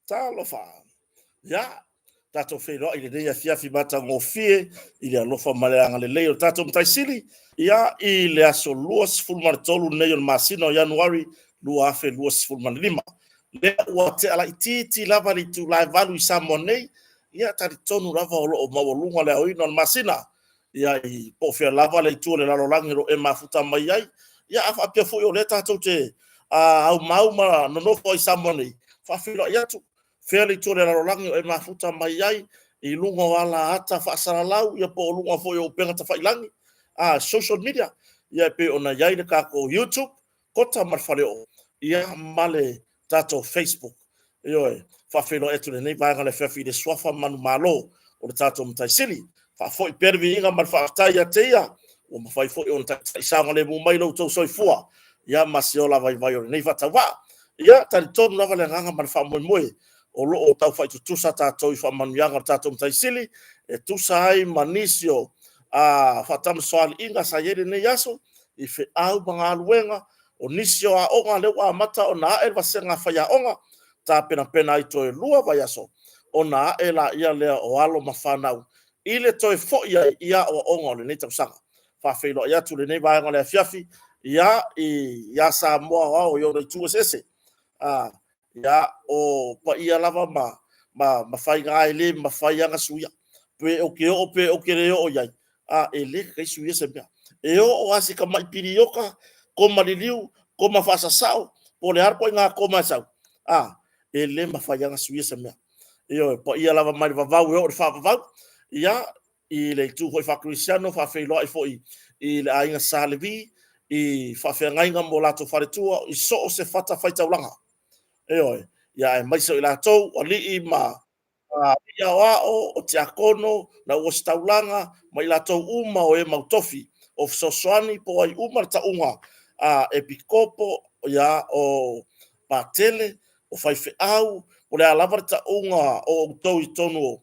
Talofa! Ia, tatou feiloai i lenei afiafi matagofie i le alofa ma le agalelei o le tatou Matai Sili, ia, i le aso 23 lenei o le masina o Ianuari 2025. Lea ua tea laitiiti lava le itula e 8 i Samoa nei, ia, talitonu lava o lo o maualuga le aoina o le masina, ia, i po o fea lava le itu o le lalolagi o lo o e mafuta mai ai. Ia, a faapea foi o lea tatou te aumau ma nonofo ai i Samoa nei, faafeiloai atu, fea le itu o le lalolagi o e mafuta mai ai i luga o alaata faasalalau, ia po o luga foi o upega tafailagi, social media, ia e pei ona i ai le tatou YouTube, Kota ma le Faleoo, ia ma le tatou Facebook. Ioe, faafeiloai atu i lenei vaega o le afiafi i le suafa manumalo o le tatou Matai Sili. Faafoi pea le viiga ma le faafetai ia te ia, ua mafai foi ona taitai saogalemu mai lo outou soifua, ia ma se ola vaivai o lenei faatauvaa. Ia, talitonu lava le agaga ma le faamoemoe o lo o taufai tutusa tatou i faamanuiaga o le tatou Matai Sili, e tusa ai ma nisi o faatamasoaliiga sa i ai lenei aso, i feau ma galuega, o nisi o aoga lea ua amata ona ae le vasega a faiaoga, tapenapena ai toe 2 vaiaso ona ae laia lea o alo ma fanau i le toe foi ai i aoaoga o lenei tausaga. Faafeiloai atu lenei vaega o le afiafi ia, ia Samoa aoao i ona itu eseese. Ia, o paia lava ma faiga e le mafai lava ona suia. Pe ou te oo pe ou te le oo i ai, a, e le tatau suia se mea. E oo lava i si tamai piliota, koma liliu, koma faasasao, po o le a le ituaiga koma e sau, a, e le mafai lava ona suia se mea. Ioe, paia lava mai le vavau e oo i le faavavau. Ia, i le itu foi faakerisiano, faafeiloai foi i le aiga Sa Levi, i faafeagaiga ma o latou faletua i so o se fatafaitaulaga. Ioe, ia aemaise o i latou, alii ma alii aoao, o tiakono, le au ositaulaga, ma i latou uma o e mautofi, o fesoasoani po o ai uma le tauga a epikopo, ia, o patele, o faifeau, po o le a lava le tauga o outou i totonu o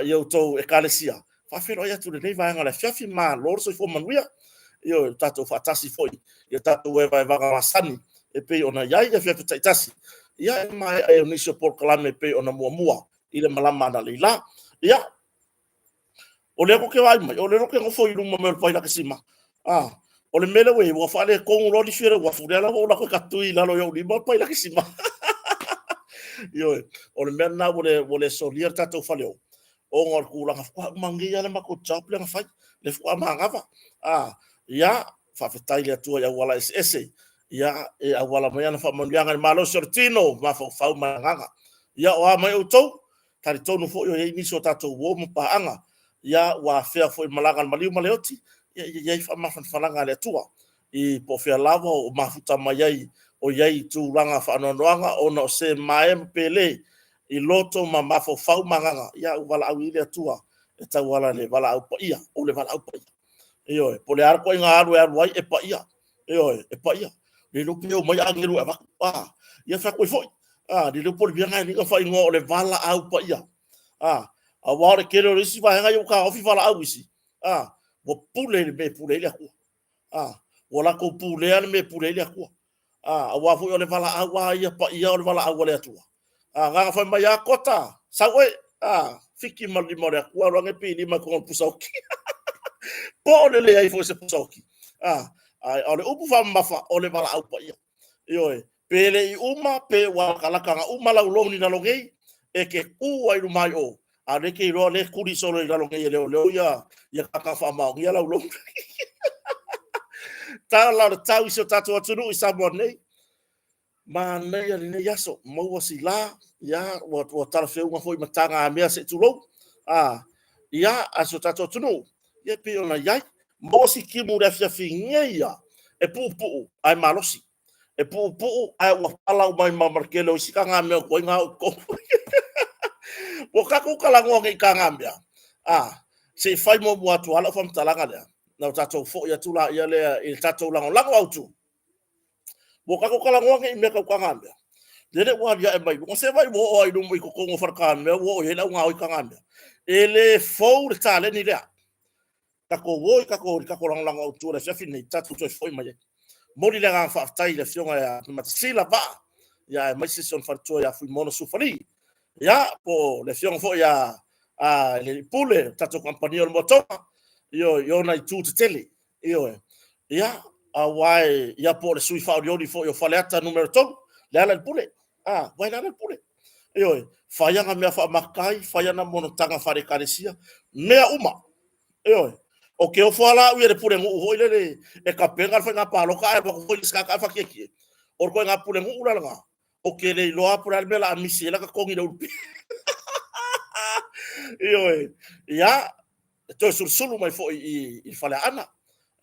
i outou ekalesia, faafeiloai atu i lenei vaega o le afiafi, malo le soifua manuia. Ioe, tatou faatasi foi i a tatou evaevaga masani e pei ona i ai afiafi taitasi, ia e maea ai o nisi o polokalame e pei ona muamua i le malama analeila. Ia, o lea ou te vaai mai, o lea ou te nofo i luma mai o le pailakesima. Ah, o le mea lea ua i ai, ua faaletonu loa lifi o le uafu, lea la ua ou alu atu e tatui i lalo i ou lima le pailakesima. Ioe, o le mea lena ua le solia le tatou faleoo, ona o le tulaga faatoa uma nei lava le matou job lea na fai, lea faatoa manava. Ah, ia, faafetai i le Atua i auala eseese, ia, e auala mai ana faamanuiaga i le malosi o le tino, mafaufau ma le agaga. Ia, o a mai outou, talitonu foi o i ai nisi o tatou uo ma paaga, ia ua afea foi i malaga a le maliu ma le oti, ia i ai faamafanafanaga a le Atua i po o fea lava o mafuta mai ai o i ai i tulaga faanoanoaga ona o se mae ma pele i loto ma mafaufau ma agaga, ia ua valaau i ai le Atua e tauala i le valaau paia, o le valaau paia. Ioe, po o le a le ituaiga alu e alu ai, e paia. Ioe, e paia. Le iloa pe omai agelu e avatu. Ah, ia fai atu ai foi. Ah, le iloa po o le mea lena e alii ona faaigoa o le valaau paia. Ah, aua o le tele o le isi vaega ia ua taofi valaau isi. Ah, ua pule i le mea e pule ai le Atua. Ah, ua latou pulea le mea e pule ai le Atua. Ah, aua foi o le valaau lava ia paia o le valaau a le Atua. Ah, na ona fai mai lava, Kota, sau oe. Ah, fiki ma le lima o le Atua, alu ane pilima i totonu o le pusa oti. Po o le leai foi o se pusa oti. Ah, ae o le upu faamamafa, o le valaau paia. Ioe, pe le i uma, pe ua latalata ona uma lau loan i lalo nei, e te tu ai luma i o, a o lea e te iloa o lea e tuli solo i lalo nei e leoleo ia, ia tagata faamaonia lau loan. Tala o le tau i si o tatou atunuu i Samoa nei, manaia lenei aso, maua si la, ia, ua talafeuga foi ma tagamea se i tulou, a, ia, a si o tatou atunuu, ia pei ona i ai. Maua si timu i le afiafi nei ia, e puupuu ae malosi. E puupuu ae ua pala uma ai ma le tele o isi tagamea o tuai na o i totonu. Ua tatou talanoa nei i tagamea, a, se i fai muamua atu lava lau faamatalaga lea, ona o tatou foi atu laia lea i le tatou lagolago autu. Ua tatou talanoa nei i mea tau tagamea, lele ua aliae mai luga, se vaai ua oo lava i luma i totonu o faletagamea ua oo i ai le au gaoi tagamea. E le fou le taleni lea. Tatou o i tatou i le tatou lagolago autu o le afiafi lenei, tatou toe foi mai ai. Momoli le agaga faafetai i le Afioga ia Matasila Vaa, ia aemaise si ona faletua ia Fuimaono Sufali. Ia, po o le afioga foi ia a le Pule, le tatou kamupani o le Moatoga, ioe, i ona itu tetele. Ioe. Ia, aua e, ia po o le sui faaolioli foi o Faleata Nu.3, Lealailepule. A, uae Lealailepule. Ioe, fai ana mea faamatai, fai ana monotaga faale-Ekalesia, mea uma. Ioe. O ke ofo ala au ia le pulenuu foi lele e tapena le faiga palota ae alu atu foi le isi tagata ae faatietie. O le ituaiga pulenuu la lena, ou te le iloa po o le a le mea o le a misi ai lata totogi i le ulupi. Ioe. Ia, e toe sulusulu mai foi i le Faleaana.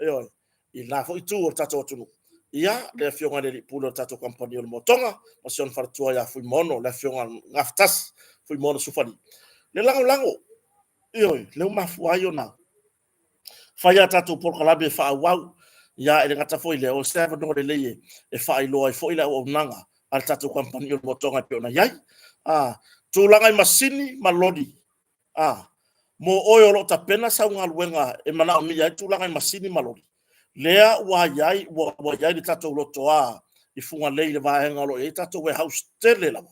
Ioe. I lena foi itu o le tatou atunuu. Ia, le afioga i le Alii Pule o le tatou kamupani o le Moatoga, ma si ona faletua ia Fuimaono, le afioga Gafatasi, Fuimaono Sufali. Le lagolago, ioe, lea ua mafua ai ona fai a tatou polokalame e faaauau. Ia, e le gata foi i lea, o se avanoa lelei e faailoa ai foi le auaunaga a le tatou kamupani o le Moatoga e pei ona i ai. Tulaga i masini ma loli, mo oe o lo o tapena sau galuega e manaomia ai tulaga i masini ma loli, lea ua i ai, ua i ai le tatou lotoa i Fugalei i le vaega o lo o i ai tatou warehouse tele lava,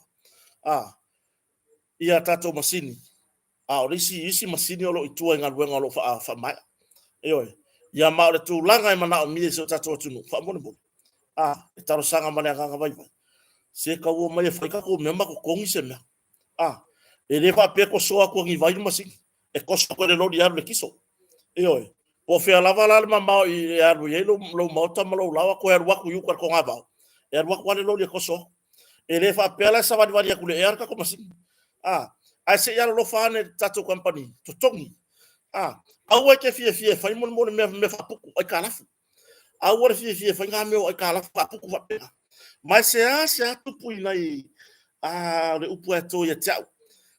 ia tatou masini. A o le isi, isi masini o lo o i tua i galuega o lo o faamaea. Ioe. Ia ma o le tulaga e manaomia i si o tatou atunuu, faamolemole, e talosaga ma le agaga vaivai, se tau omai e fai tatou mea ma totogi se mea. E le faapea e toso atu e ni vai le masini, e toso atu e le loli e alu i le kiso. Ioe. Po o fea lava la le mamao e alu i ai lou maota ma lou laoa, toe alu atu i uta i le togavao, e alu atu lava le loli e toso atu. E le faapea la e savalivali atu i le ea le tatou masini. Ae se i alolofa ane i le tatou kamupani, totogi. Aua e te fiafia e fai molemole mea faaputu, aitalafu. Aua le fiafia e fai ngā mea o aitalafu faaputu faapena. Ma e seasea tupu i nai, o le upu e to ia te au,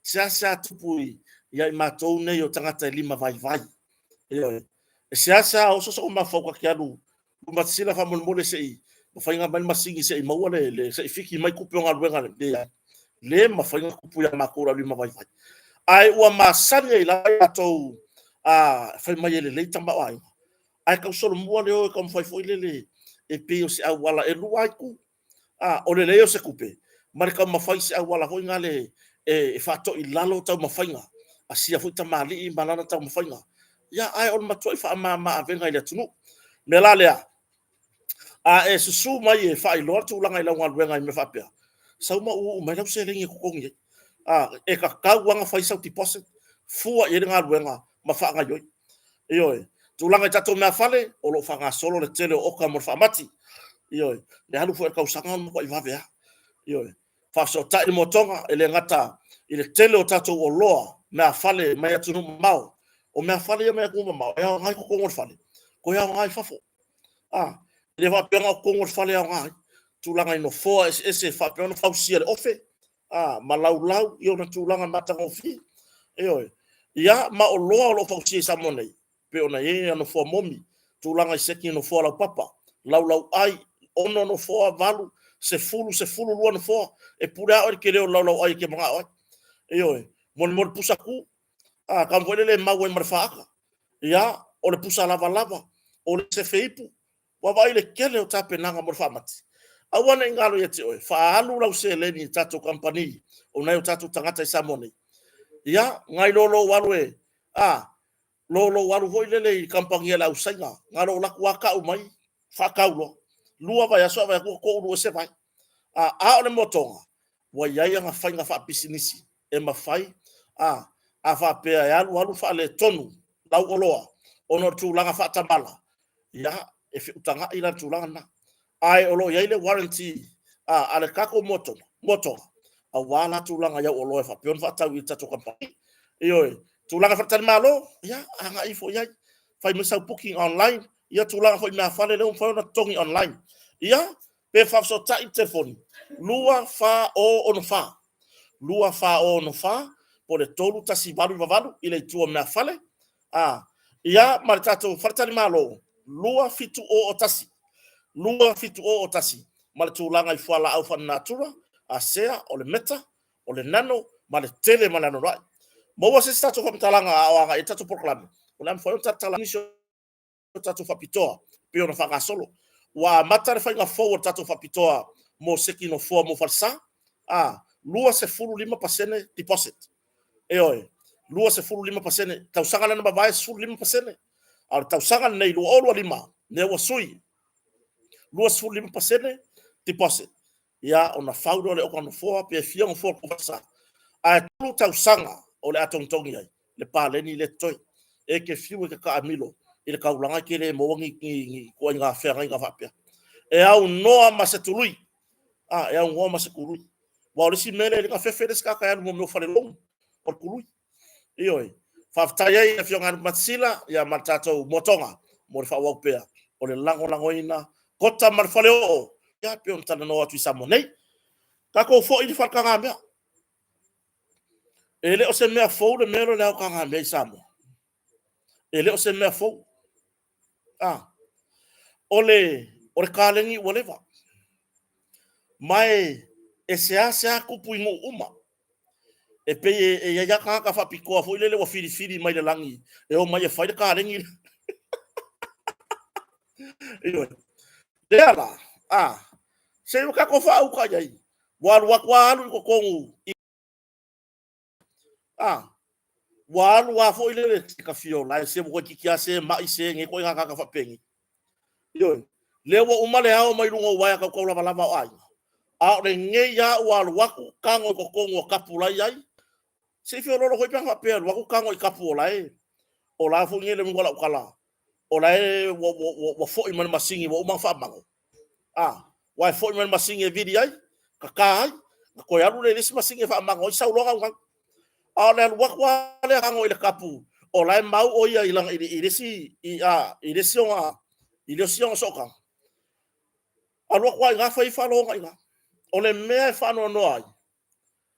seasea tupu ia i matou nei o tagata e lima vaivai. Ioe. E seasea oso sou mafaufau ta te alu Matasila faamolemole se i mafai ona aumai le masini se i maua le se i fiki mai tupe o galuega le le mafai ona tupu ia matou le aulima vaivai. Ae ua masani ai lava i latou a fai mai e lelei tamaoaiga. Ae tau solomua le o e taumafai foi lele e pei o se auala e lua ai itu. O le leai o se tupe ma le taumafai i se auala foi nale e faatoilalo taumafaiga a sia foi tamalii ma lana taumafaiga. Ia, ae o le matuai faamama avega i le atunuu. O le mea la lea, a e susu mai e faailoa le tulaga i lau galuega i mea faapea, sau ma uu mai lau seleni e totogi ai. E tatau lava ona fai sau deposit, fua i ai le galuega ma faagaoioi. Ioe. Tulaga i tatou meafale, o lo o faagasolo le tele o oka mo le faamati. Ioe. Le alu foi o le tausaga o le matuai vave lava. Ioe. Faafesootai le moatoga, e le gata i le tele o tatou oloa meafale mai atunuu mamao. O meafale ia mai atunuu mamao, e aoga i totonu o le fale, toe aoga i fafo. E le faapea na o totonu o le fale e aoga ai. Tulaga i nofoa eseese e faapea ona fausia e le ofe, ma laulau i ona tulaga matagofie. Ioe. Ia, ma oloa o lo o fausia i Samoa nei, pei ona i ai nofoa momi, tulaga i seki nofoa laupapa, laulauai, 6 nofoa, 8, 10, 12 nofoa, e pule lava oe i le tele o le laulauai e te manao ai. Ioe. Molemole pusa tu, tau foi lele e mau ai ma le faata. Ia, o le pusa lavalava, o le sefe ipu, ua vaai i le tele o tapenaga mo le faamati. Aua ne i galo ia te oe, faaalu lau seleni i le tatou kamupani o nai o tatou tagata i Samoa nei. Ia, nai lo lou alu e, a, lo lou alu foi lele i kamupani a le au Saina, na lou alu atu lava tau mai, faatau loa. 2 vaiaso ae vaai atu ua toulu ese vae. A o le moatoga, ua i ai ana faiga faapisinisi e mafai, a faapea e alu alu faaletonu lau oloa ona o le tulaga faatamala, ia, e feutagai la le tulaga lena. Ae o lo o i ai le warranty a le tatou moatoga, aua la tulaga i au oloa e faapea ona faatau i le tatou kamupani. Ioe, tulaga faletalimalo, ia, agai ifo i ai, fai mai sau booking online, ia tulaga foi i meafale lea ua mafai ona totogi online. Ia, pe faafesootai i le telefoni 2464 2464 po o le 3188 i le itu o meafale, ia ma le tatou faletalimalo 2701 2701 ma le tulaga i fualaau faalenatura, asea, o le meta, o le nano ma le tele ma le anoanoai. Maua se isi tatou faamatalaga a o agai i le tatou polokalame, o le a mafai ona talatala nisi o tatou faapitoa pei ona faagasolo. Ua amata le faiga fou o le tatou faapitoa mo seki nofoa mo falesa. 25% deposit. Ioe, 25%. Tausaga lea na mavae 15%. A o le tausaga lenei 2025, lea ua sui 25% deposit. Ia, ona fau lea o le oka nofoa pe fia nofoa kuvasa. Ae 3 tausaga o le a togitogi ai le paleni lea totoe. E te fiu e te taamilo i le taulaga e te le maua ni ituaiga feagaiga faapea. E aunoa ma se tului. A, e aunoa ma se tului. Aua o le isi mea lea e le gafefe le isi tagata e alu i mea o fale loan, o le tului. Ioe. Faafetai ai i le Afioga ia Lupematasila ma le tatou moatoga mo le faaauau pea o le lagolagoina kota ma le faleoo ia pei ona talanoa atu i Samoa nei. Tatou foi i le faletagamea. E le o se mea fou le mea lea o le aotagamea i Samoa. E le o se mea fou. A, o le kalegi ua leva. Ma e seasea tupu i nuu uma. E pei e i ai lava tagata faapitoa foi lele ua filifili mai le lagi e omai e fai le kalegi lea. Ioe. Lea la, a, se i tatou faauta i ai. Ua alu atu lava alu i totonu i a, ua alu lava foi lele ka fia o lae se ua toeitiiti lava se mai se nei ituaiga tagata faapenei. Ioe. Lea ua uma le ao mai luga o uaea tautau lavalava o aiga. A o lenei lava ua alu atu tago i totonu o tapu la e i ai. Se i feoloolo foi pe a faapea e alu atu tago i tapu o la e, o la foi nei le uiga o lau tala, o la e ua foi mai le masini ua uma ona faamago. A, ua e foi mai le masini e vili ai, tata ai, ona toe alu lea i le isi masini e faamago ai, sau loa gaugau. A o le alu atu lava lea tago i le tapu, o la e mau o ia i le isi, i le isi ona, i le isi ona sootaga. Alu atu lava i ina fai ai faaloga i ina. O le mea e faanoanoa ai,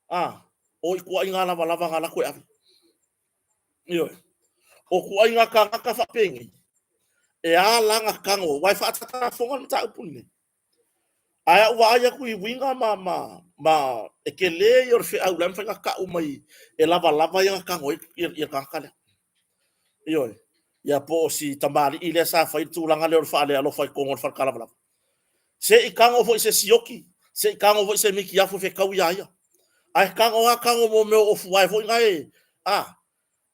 a, o ituaiga lavalava na alu atu e ave. Ioe. O ituaiga tagata faapenei, e ala la ona tago, aua e faatatafoga le mataupu lenei. Ae a ou vaai atu i uiga ma e tele ia o le feau o la e mafai ona tau mai e lavalava ia ona tago ai le tagata lea. Ioe. Ia po o si tamalii lea sa fai le tulaga lea o le faalealofa i totonu o le faletalavalava. Se i tago foi i se sioki, se i tago foi i se mitiafu e fetau ia ia. Ae tago lava tago mo mea o ofuae foi na e, a,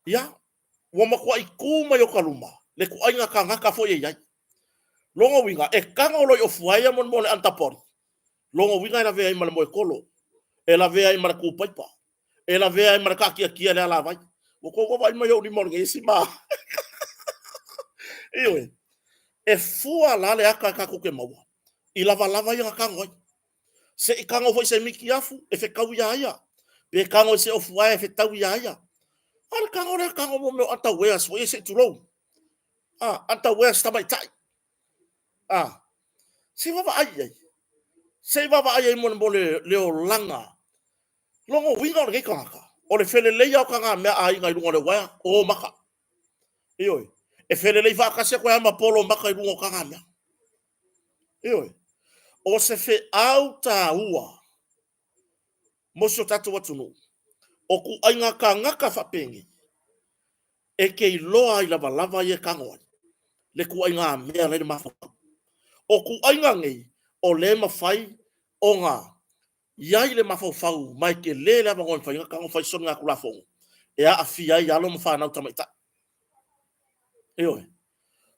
ia, ua matuai tu mai o ta luma le ituaiga tagata foi e i ai. Lona uiga, e tago loa i ofuae ia mo le underbody, lona uiga e lavea ai ma le moetolo, e lavea ai ma le tu paipa, e lavea ai ma le taatiatia i le alavai. Ua outou vaavaai mai i ou lima o lenei isi ma... Ioe, e fua la le ata tatou te maua i lavalava ia na tago ai. Se i tago foi i se mitiafu e fetau ia ia, pe tago i se ofuae e fetau ia ia. A o le tago lea tago mo mea o underwears foi ia se i tulou. A, underwears tamaitai. A, se i vaavaai i ai. Se i vaavaai i ai mo le olaga. Lona uiga o lenei tagata, o le feleleia o tagamea a aiga i luga o le uaea, o maka. Ioe. E felelei faatasi atu ai ma polo maka i luga o tagamea. Ioe. O se feau taua mo si o tatou atunuu, o ituaiga tagata faapenei, e te iloa ai lavalava ia e tago ai le ituaiga mea la i le mafaufau. O ituaiga nei, o lea e mafai ona i ai le mafaufau ma e tele le avanoa e mafai ai ona tago fai soligatulafono e aafia ai alo ma fanau tamaitai. Ioe.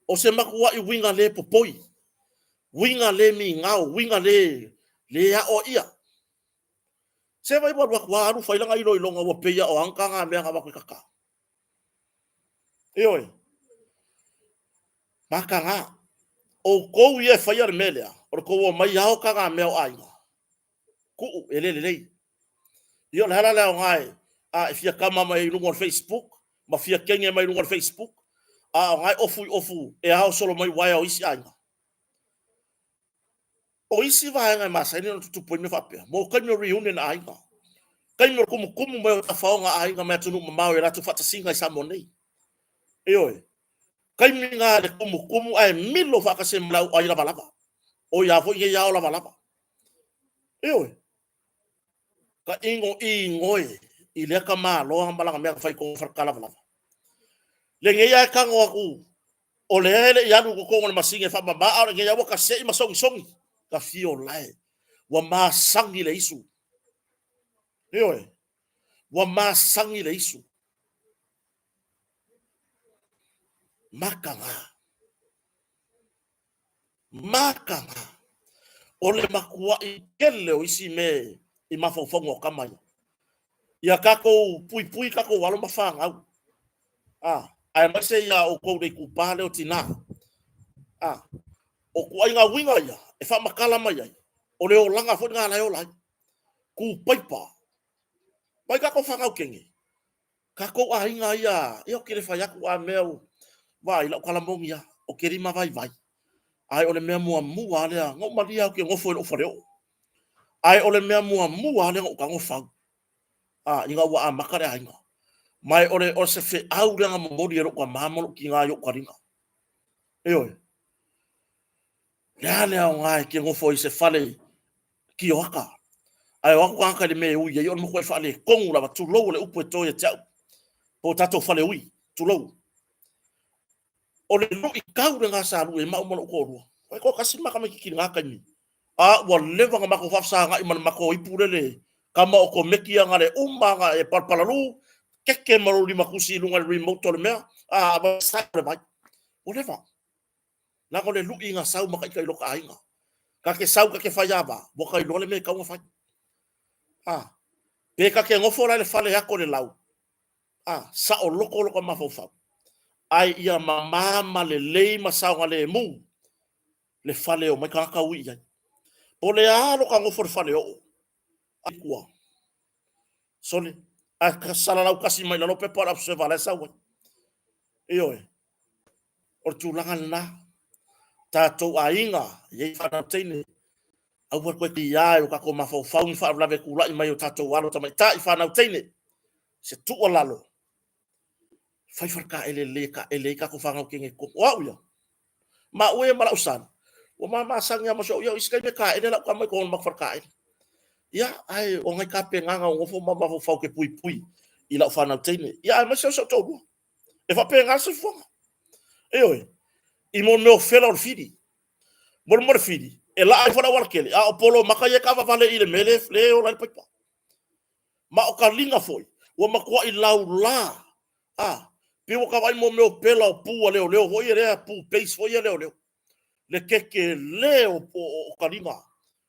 O se matuai uiga le popoi, uiga le migao, uiga le aoaia. Se vai ua alu atu lava alu fai lana iloiloga ua pei lava o a ni tagamea na avatu e kaka. Ioe. Mataga. Outou ia e faia le mea lea, o le tou omai ao tagamea o aiga. Tuu, e le lelei. Ia o le ala le aoga e, a e fia tama mai i luga o le Facebook, ma fia kenge mai i luga o le Facebook, a o na e ofu i ofu e ao solo mai uaea o isi aiga. O isi vaega e masani ona tutupu ai mea faapea, mo taimi o reunion a aiga, taimi o le tumutumu mai o tafaoga a aiga mai atunuu mamao i a latou faatasiga i Samoa nei. Ioe, taimi na le tumutumu ae milo faatasi ai ma le au ai lavalava. O ia foi nei ao lavalava. Ioe, ka ino igoe i lea tamaloa ma lana mea na fai i totonu o falekalavalava. Lenei lava e tago atu o lea e le i alu i totonu o le masini e faamama, a o lenei lava ua tasei ma sogisogi. Ka fio lae, ua masani le isu. Ioe, ua masagi le isu. Makaga. Makaga. O le matua'i tele o isi mea i mafaufauga o tama ia. Ia tatou puipui tatou alo ma fanau. A, aemaise ia outou le itupa lea o tinā. A, o ituaiga uiga ia e faamatala mai ai, o le olaga foi lena la e ola ai. Ku paipa. Mai tatou fanau kene, tatou aiga ia, ia ou te le fai atu a mea o, vaai lau tala moni lava, ou te lima vaivai. Ae o le mea muamua lava lea, na ou malie lava ou te nofo i lou faleoo. Ae o le mea muamua lava lea na ou tago fau, a, ina ua amata le aiga. Ma o le, o se feau lea na momoli e lou tama ma lou tina i ou taliga. Ioe. Le a le aoga e te nofo i se fale kioaka, ae o atu tagata i le mea e ui ai, o le matuai faaletonu lava, tulou o le upu e to ia te au, po o tatou fale ui, tulou. O le luitau lena sa lui ai maʻu ma lou toalua. E toatasi ma tamaititi i lena taimi. A ua leva ona matou faafesaga'i ma le matou ipu lele kama otomeki ana le uma ana e palapalalu, keke ma lou limatusi i luga i le remote o le mea, a ma sa le vai. Ua leva. Leaga o le lui na sau ma taita i lota aiga. Ta te sau ta te fai ava, ua ta iloa le mea e tatau ona fai. A, pe ta te nofo la i le fale e ato le lau, a, saoloto lota mafaufau. Ae ia mama ma lelei ma saogalemu le fale e omai tagata ui i ai. Po o le a lota nofo i le fale oo, a tua. Sole, a salalau tasi mai lalo pepa o le observer la e sau ai. Ioe. O le tulaga lena. Tatou aiga, e i ai fanau teine, aua le toe tiā e o tatou mafaufau ni faalavelave e tulai mai o tatou alo tamaitai fanau teine. Se tuualalo, fai faletaele lelei e taele ai tatou fanau teine i totonu. O au ia, maua ia ma lau son, ua ma masani lava ma si ou, ia o isi taimi e taele lau tama i totonu o le matou faletaele. Ia, ae o nai tapenaga o nofo ma mafaufau ou te puipui i lau fanau teine. Ia, aemaise o si ou toalua. E faapena le soifuaga. Ioe, i mo mea o fela o le fili. Mo le mo le fili, e laa ifo le aualatele, a o polomaka ia e taavavale i le mea lea e ola ai le paipa. Ma o taliga foi, ua matuai laula, a, pei ua ta vaai mo mea o pela o pu a leoleo foi lea, pu base foi ia leoleo. Le tetele o taliga.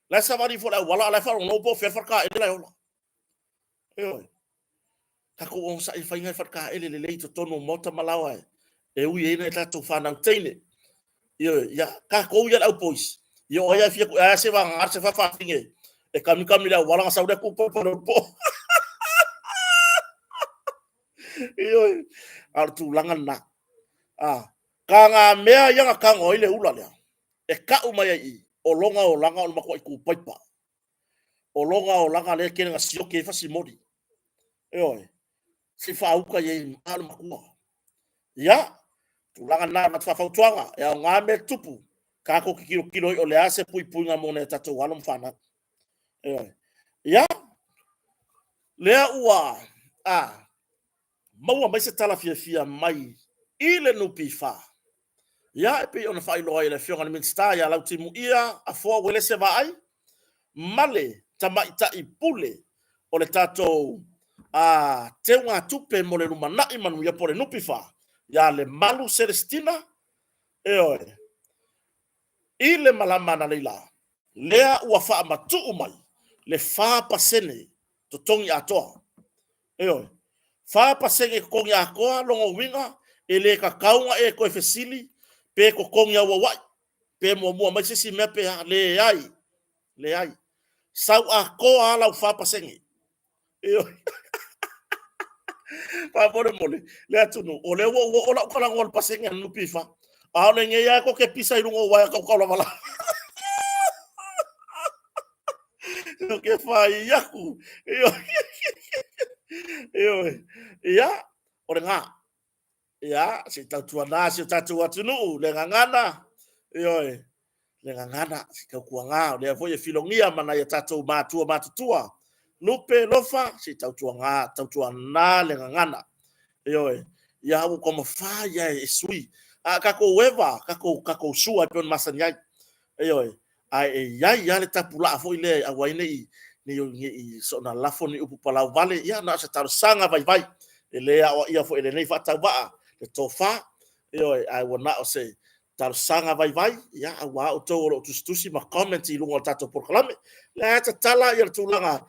La e savali ifo i le auala, a o la e faalogologo po o fea le faletaele la e ola. Ioe. Tatou onosai e fai nai faletaele lelei i totonu o maota ma laoa e ui ai nai tatou fanau teine. Ioe, ia, tatou ia le au poisi, ia o ai a fia, ai se vagana se faafafine e kamikami i le auala na sau lea kupa pa le po. Ioe, a o le tulaga lena. A, ka ngā mea ia na tago ai le ula lea, e kau mai ai i, o lona olaga o le matuai kupaipa. O lona olaga lea e tele na sioki ai fasimoli. Ioe, se i faauka i ai a o le matua. Ia, tulaga lena avatu faafautuaga, e aoga mea tutupu, tatou te tilotilo ai o le a se puipuiga mo nai a tatou alo ma fanau. Ioe. Ia, lea ua a, maua mai se tala fiafia mai i le NPF. Ia, e pei ona faailoa ai e le Afioga i le Minisita ia Lautimuia Afoa Uelese Vaai ma le Tamaitai Pule o le tatou teugatupe mo le lumanai manuia po o le NPF ia Lemalu Selesitina, ioe, i le malama analeila lea ua faamatuu mai le 4% totogi atoa. Ioe. 4% totogi atoa, lona uiga e le tatau ona e toe fesili pe totogi auauai, pe muamua mai se isi mea pe a. Leai, leai. Sau atoa lava lau 4%. Ioe. Faamolemole, le atunuu, o lea ua ou oo lau talanoa i le pasene a le NPF, a o lenei lava tou te pisa i luga o uaea tautau lava la. Ou te fai aku. Ioe. Ia, o lena. Ia, se i tautuana si o tatou atunuu, le gagana. Ioe, le gagana, se i tautuana. O lea foi e filogia ma nai a tatou matua matutua. Lupe, lofa, se i tautuana, tautuana le gagana. Ioe. Ia, ua taumafai ia e sui. A tatou eva, tatou sua e pei ona masani ai. Ioe. Ae e i ai lava le tapulaa foi lea e aua ai ne i Ne i soona lafo ni upu palau vale, ia na o se talosaga vaivai e le aoaia foi e lenei faatauvaa le tofa, ioe, ae ua na o se talosaga vaivai, ia, aua outou o lo o tusitusi ma comment i luga o le tatou polokalame. Lea lava tatala ia le tulaga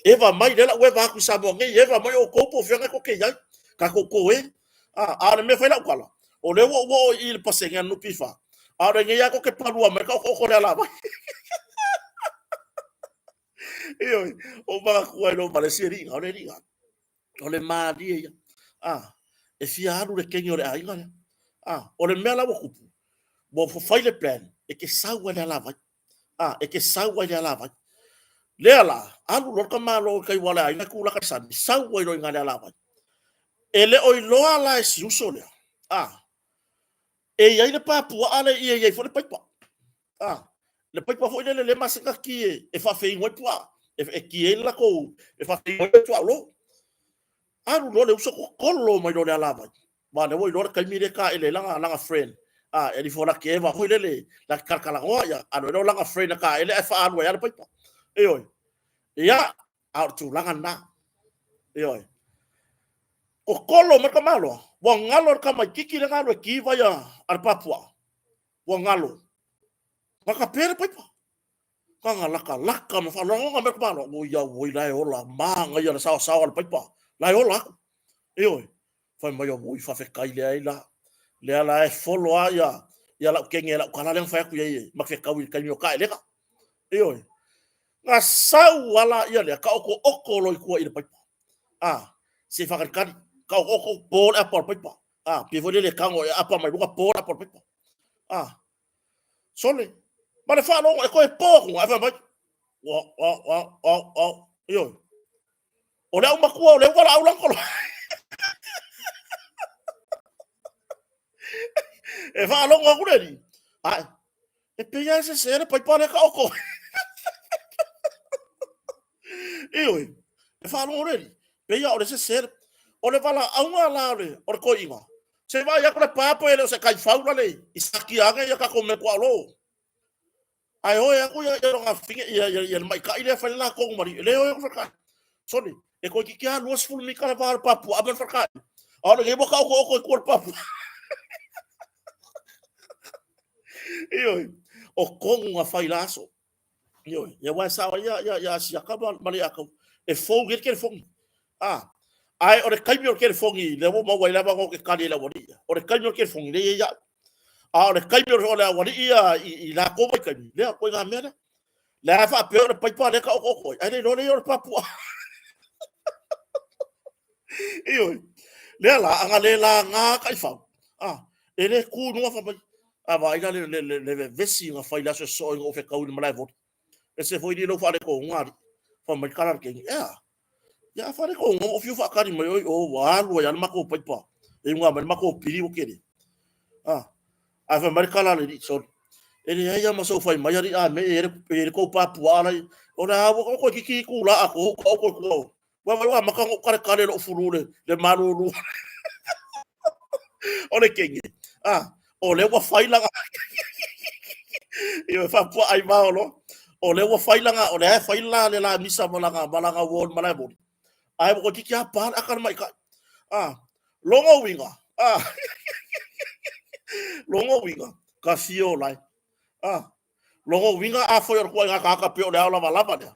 eva mai, lea la ua eva atu i Samoa nei, eva mai outou po o fea tou te i ai, tatou toe. A o le mea e fai lau tala, o lea ua ou oo i le pasene a le NPF, a o lenei lava tou te palua mai le taotooto o le alavai. Ioe, ou manatua ai loa ma le isi alii, o le alii, o le malie ia. E fia alu le kegi o le aiga lea. O le mea la ua tupu, ua fai le plan, e te sau ai i le alavai. E te sau ai i le alavai. Lea la, alu loa le tamaloa i tai aua o le aiga e tulaka i le sami, sau ai loa i ina i le alavai. E le o iloa la e si uso lea, e i ai le pa puaa lea e i ai foi le paipa. Le paipa foi lele lea e masani ona ki e faafeinu ai puaa, e ki ai le latou, e faafeinu ai le tuaolo. Alu loa le uso totolo mai loa i le alavai, aua o lea ua iloa le taimi lea e taele ai lana friend, e alu ifo la te eva foi lele, la te talatalanoa, ia alu ai loa lana friend e taele ae faaalu ai lava le paipa. Ioe. Ia, a o le tulaga lena. Ioe. Totolo mai le tamaloa, ua galo le tamaitiiti lea na alu e ki vai a le pa puaa. Ua galo. Na tape le paipa. Na latalata ma faalogona mai le tamaloa, oi auoi la e ola, manaia le saoasao a le paipa, la e ola atu. Ioe. Fai mai auoi faafetai leai la. Lea la e folo lava ia, ia lau kege lau tala lea na fai atu i ai ma fetau i le taimi o taelega. Ioe. Na sau lava laia lea, taotooto loa i tua i le paipa. Se i faatalitali, taotooko po le apa o le paipa. Pei foi lele e tago e apa mai luga po le apa o le paipa. Sole, ma le faalogo e toe po atu, ae fai mai, wa, wa, wa, wa, wa, ioe. O le aumatua o le uvalaau lana tolo. E faalogo atu le alii, ae, e pei lava e sese le paipa lea e taoto. Ioe, e faalogo le alii, pei lava o le sese. O le valaauga la o le toeaina, se i vaai atu le pa pe le o se taifau la le i satia ane ia tatou mea tuaolo. Ae oe atu ia lona fine ia ia le maitai lea fai le la tonu ma le le oe atu falekai. Sole, e toeitiiti lava 20 mita le va o le papuaa ma le falekai. A o lenei ua taotooto i tua o le papuaa. Ioe, o tonu na fai la aso. Ioe, ia aua e sao ai ia Asiata ma Leiataua, e fou nei le telefoni. Ae o le taimi o le telefoni lea ua maua ai le avanoa ou te tali ai i le aualii ia, o le taimi o le telefoni lea e i ai au. A o le taimi o le aualii ia i latou vaitaimi, lea, o ituaiga mea lea. Lea e faapea o le paipa lea e taotooto ai, ae le iloa lea o le papuaa. Ioe, lea la, a na le laga taifau, e le tu i luga fai mai, a vaai la le vevesi na fai i le aso e sosoo ina ua fetau i le malaevoli. Ese foi lou faaletonuga alii. Fai mai le tala a le teine, ea, ia a faaletonuga ua fiu faatali mai oe i o, ua alu ai lava le matou paipa, e iuga mai le matou pili ua tele. Ae fai mai le tala a le alii, sole, e leai lava ma sou fai mai alii a mea e i ai le tou papuaa la i, o le a ua toeitiiti itula atoa ou taoto i tua o. Ua vaai ua amata ona ou taletale i lou fulu le malulu o le kenge. O lea ua fai lana ioe, faapuaa ai mao loa. O lea ua fai lana, o lea e fai la le la misa ma lana uo i le malaevoli. Ae ua toeitiiti lava pa le aka le maitai. Lona uiga, lona uiga, ka fia o lae. Lona uiga afai o le ituaiga tagata pei o le ao lavalava lea,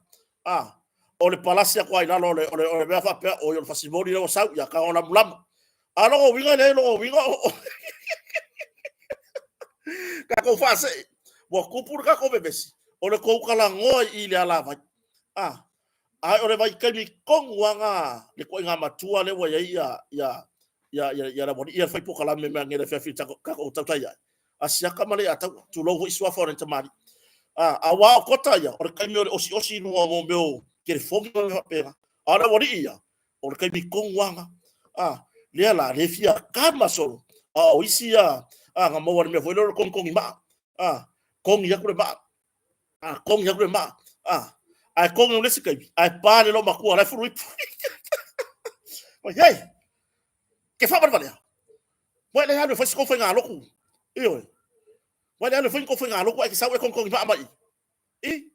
o le palasi atu lava i lalo o le mea faapea, oi o le fasimoli lea ua sau, ia tago lamulamu. A lona uiga e leai lona uiga o tatou faasee, ua tupu le tatou vevesi, o le tou talanoa i le alavai. Ae o le vaitaimi tonu lava na le ituaiga matua lea ua i ai ia ia ia ia le aualii ia fai polokalame mea nei i le afiafi i le tatou tautai ae. Asiata ma Leiataua, tulou foi suafa o nai tamalii. Aua o kota ia, o le taimi o le osiosi i luga o mea o telefoni ma mea faapena. A o le aualii ia, o le taimi tonu lava lena. Lea la, le fia kama solo, a o isi ia, na maua i le mea foi lea o le togitogi maa. Togi atu le maa, togi atu le maa, ae togi i le isi taimi, ae pa le loomatua la e fuluipu. Oi, hei, ke faavalevalea. Ua e le alu e fai se tou faigalotu. Ioe. Ua e le alu e fai ni tou faigalotu ae te sau e togitogi maa mai i. I.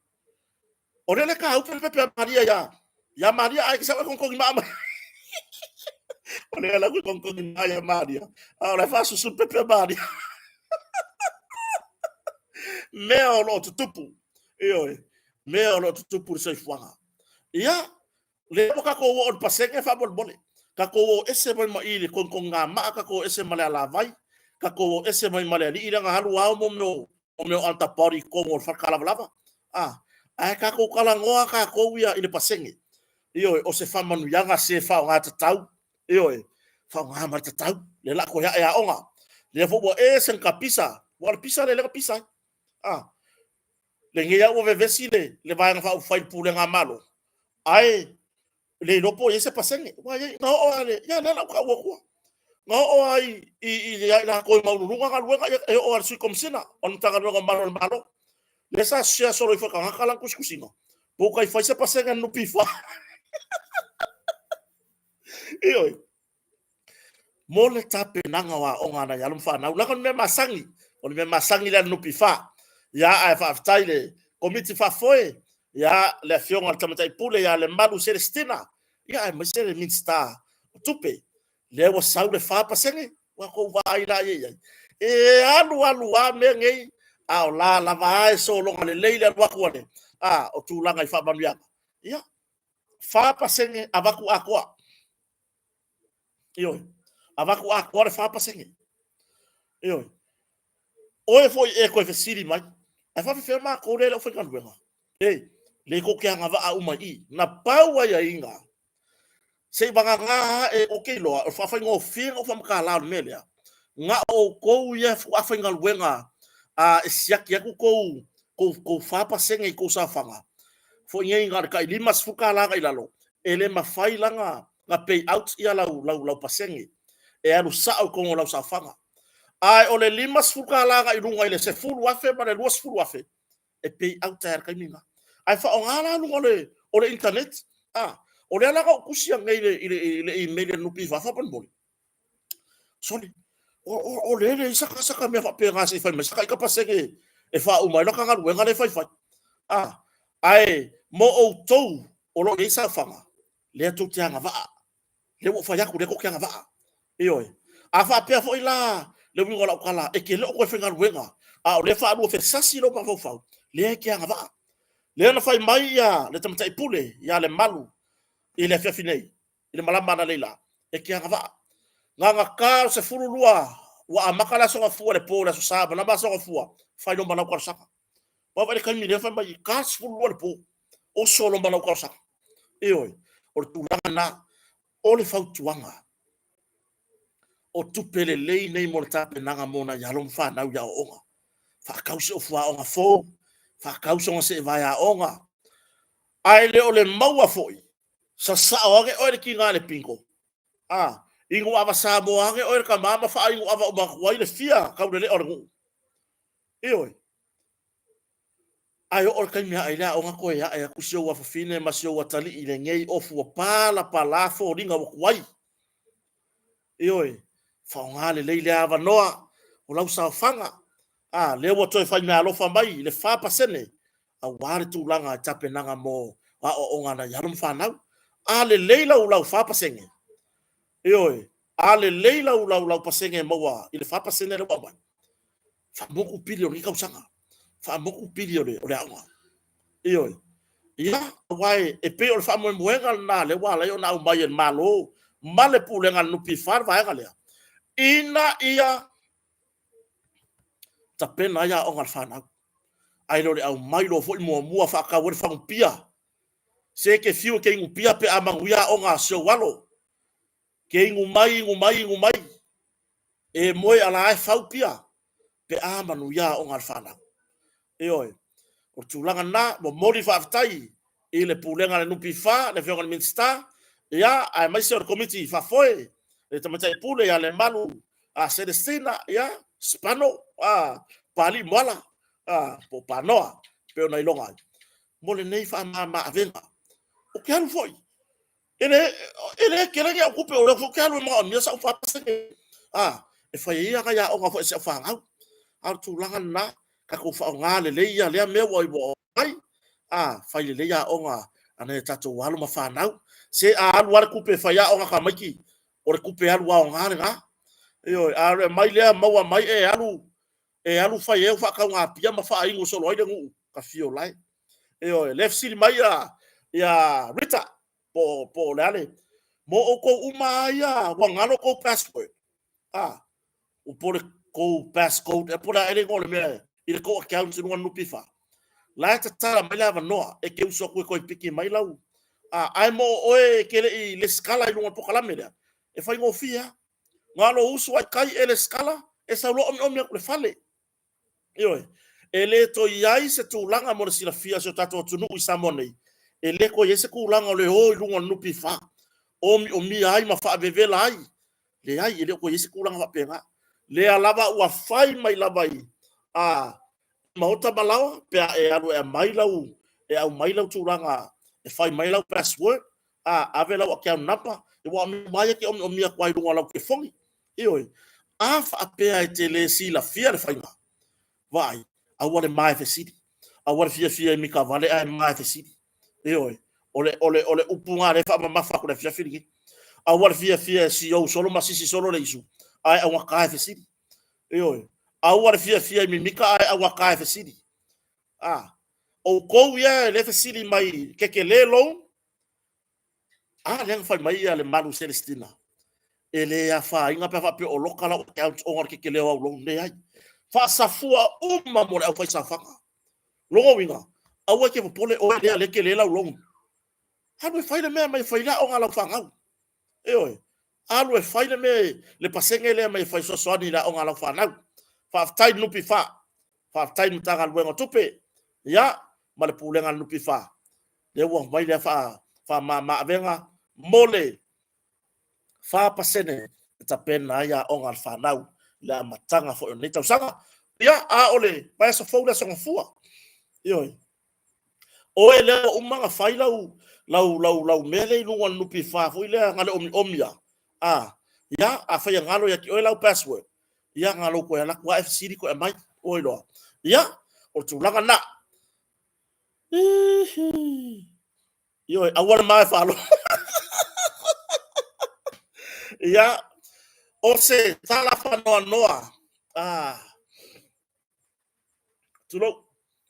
O lea le kaupe le pepe a Maria ia ia Maria ai ke sa kongkongi ma mai. O lea la kongkongi ma ia Maria. A o le faasusu pepe a Maria. Mea o lo o tutupu. Ioe. Mea o lo o tutupu le soifuaga. Ia, lea ua tatou oo i le pasene faamolemole. Tatou o ese mai ma i le kongkongi maa, tatou o ese ma le alavai, tatou o ese mai ma le alii lea na alu ao mo mea o mea o antibody i totonu o le falekalavalava. A, ae tatou talanoa tatou ia i le pasene. Ioe, o se faamanuiaga se faaaoga tatau. Ioe, faaaoga ma le tatau. Lea la toe ae aoga. Lea foi ua ese na ta pisa. Ua le pisa lea lea na pisa ai. A, lenei lava ua vevesi le, le Vaega Faaupufai i le Pulega a Malo, ae le iloa po o i ai se pasene. Ua i ai, na oo lava i le, ia lea la ua tau atua. Na oo lava i, i, i, ia i latou e maualuluga galuega, ia, e oo lava i le Sui Komesina o le Matagaluega o Malu a le Malo. Lea sa share solo ifo e tagata lana tusitusiga, po o tai fai se pasene a le NPF. Ioe. Mo le tapenaga o aoga a nai alo ma fanau, leaga o le mea masani, o le mea masani lea a le NPF. Ia, ae faafetai i le Komiti Faafoe, ia, le Afioga i le Tamaitai Pule ia Lemalu Celestina, ia, aemaise le Minisita o Tupe, lea ua sau le 4%, ua tou vaai la i ai. E alu alu lava mea nei, a o la lava a e sologa lelei le alu atu a le, a, o tulaga i faamanuiaga. Ia, 4% avatu atoa. Ioe. Avatu atoa le 4%. Ioe. Oe foi e toe fesili mai, ae faafefea matou lea e le o faigaluega? E, le tou te agavaa uma i i. Na pau aiaiga, se i vagana e ou te iloa, o le faafaigofie ona ou faamatala o le mea lea, na o outou ia faatoa faigaluega a, e siaki atu tou, tou, tou 4% i tou saofaga, foi nei na o le tai $50 agai i lalo, e le mafai la na pay out ia lau, lau, lau pasene. E alu sao i totonu o lau saofaga. Ae o le $50 agai i luga i le $10,000 ma le $20,000, e pay out ai i le taimi lena. Ae faaaoga la luga o le, o le internet. A, o lea la na ou tusi anei i le, i le, i le email a le NPF faamolemole. Sole, o, o, o lea e leai saka, saka mea faapena se i fai mai saka ita pasene e faauma ai laka galuega lea e faifai. A, ae mo outou o lo o i ai saofaga, lea tou te agavaa. Lea ua ou fai atu, lea tou te agavaa. Ioe. A faapea foi la le uiga o lau tala, e te le o toe faigaluega, a o lea e faaluafesasi lou mafaufau, lea e te agavaa. Lea na fai mai ia le tamaitai pule ia Lemalu i le afiafi nei, i le malama analeila, e te agavaa. Gagata o le 12 ua amata le Aso Gafua i le po o le Aso Sa ma nama Aso Gafua, fai loma lau talosaga. Ua vaai le taimi lea fai mai, ta le 12 i le po, oso loma lau talosaga. Ioe, o le tulaga lena, o le fautuaga, o tupe lelei nei mo le tapenaga mo nai alo ma fanau i aoaoga. Faatau se ofuaoga fou, faatau sona seevae aoga. Ae le o le maua foi, sasao ane oe le tiga i le pito, a, inu ava Samoa ane oe le tama ma faainu ava uma atu ai le fia taulelea o le nuu. Ioe. Ae oo le taimi ae i le aoga toe ae atu si ou afafine ma si ou atalii i lenei ofu ua palapala foliga ua tuai. Ioe, faaaoga lelei lea avanoa o lau saofaga. A, lea ua toe fai meaalofa mai i le 4% aua le tulaga i tapenaga mo aoaoga a nai alo ma fanau. A lelei lau lau 4%, ioe, a lelei lau lau lau pasene e maua i le 4% lea ua aumai, faamotu pili o lenei tausaga, faamotu pili o le, o le aoga. Ioe. Ia, aua e, e pei o le faamoemoega lena lea ua ala ai ona aumai e le Malo ma le Pulega a le NPF le vaega lea, ina ia tapena ai aoga a le fanau. Ae le o le aumai loa foi muamua faatau ai le fagu pia. Se e te fiu e te inu pia pe a manuia aoga a si ou alo. Ke inu mai, inu mai, inu mai. E moe ala e fau pia pe a manuia aoga a le fanau. Ioe, o le tulaga lena, momoli faafetai i le Pulega a le NPF, le Afioga i le Minisita, ia, aemaise o le Komiti Faafoe, le Tamaitai Pule ia Lemalu a Celestina, ia, Spano, a, Papalii Moala, a, po o Panoa, pei ona iloga ai, mo lenei faamama-avega. Ou te alu foi, E le, e le tele ni au tupe, o lea foi ou te alu e manaomia sau 4%, a, e fai ai nai aoga foi a si au fanau. A o le tulaga lena, tatou faaaoga lelei ia lea mea ua mai, A, fai lelei aoga a nai a tatou alo ma fanau. Se a alu lava le tupe e fai aoga a tamaiti, o le tupe alu aoga lena. Ioe, a o le aumai lea maua mai e alu, e alu fai ai au faatauga pia ma faainu solo ai le nuu, ta fio lae. Ioe, lea fesili mai ia, ia Rita, po, po o le a le, mo outou uma lava ia ua galo tou password. A, ua po le kou passcode ea po o le a ea le igoa o le mea i le tou account i luga o le NPF. La e tatala mai le avanoa e te usu atu e toe piki mai lau a, ae mo oe e te le i lesitala i luga o le polokalame lea, e faigofie lava. Na o lou usu lava i tai e lesitala, e sau loa omiomi atu i le fale. Ioe. E le toe i ai se tulaga mo le silafia e si o tatou atunuu i Samoa nei, e le toe i ai se tulaga o le o i luga o le NPF, omiomia ai ma faavevela ai. Leai, e le o toe i ai se tulaga faapena. Lea lava ua fai mai lava i a maota ma laoa pe a e alu e aumai lau e aumai lau tulaga e fai mai lau password, a ave lau account number, aua o mea uma lava ia e te omiomia atu lava i luga o lau telefoni. Ioe. A faapea e te le silafia le faiga, vaai, aua le ma e fesili. Aua le fiafia e mitavale ae ma e fesili. Ioe. O le, o le, o le upu lena o lea e faamamafa atu i le afiafi lenei. Aua le fiafia e siou solo ma sisi solo le isu, ae augata e fesili. Ioe. Aua le fiafia e mimita ae augata e fesili. A, outou ia e le fesili mai kekele loan, a lea na fai mai ia Lemalu Celestina, e le afaina pe a faapea o loka lau account ona o le kekele o au loan. Leai. Faasafua uma mo le aufaisaofaga. Lona uiga, aua e te popole oe lea lea e tele lau loan. Alu e fai le mea mai fai le aoga a lau fanau. Ioe. Alu e fai le mea le pasene lea mai fai fesoasoani i le aoga a lau fanau. Faafetai i le NPF. Faafetai i le Matagaluega o Tupe, ia, ma le Pulega a le NPF. Lea ua aumai lea faamama avega mo le 4% e tapena ai aoga a le fanau i le amataga foi o lenei tausaga. Ia, a o le vaiaso fou le Aso Gafua. Ioe. Oe lea ua uma ona fai lau, lau, lau, lau mea lea i luga o le NPF foi lea na le omiomi lava. A, ia, afai e galo ia te oe lau password, ia na lou toe alu atu lava e fesili toe aumai, ua iloa. Ia, o le tulaga lena. Ihi. Ioe, aua le ma e faalogo. Ia, o se tala faanoanoa. Ah. Tulou.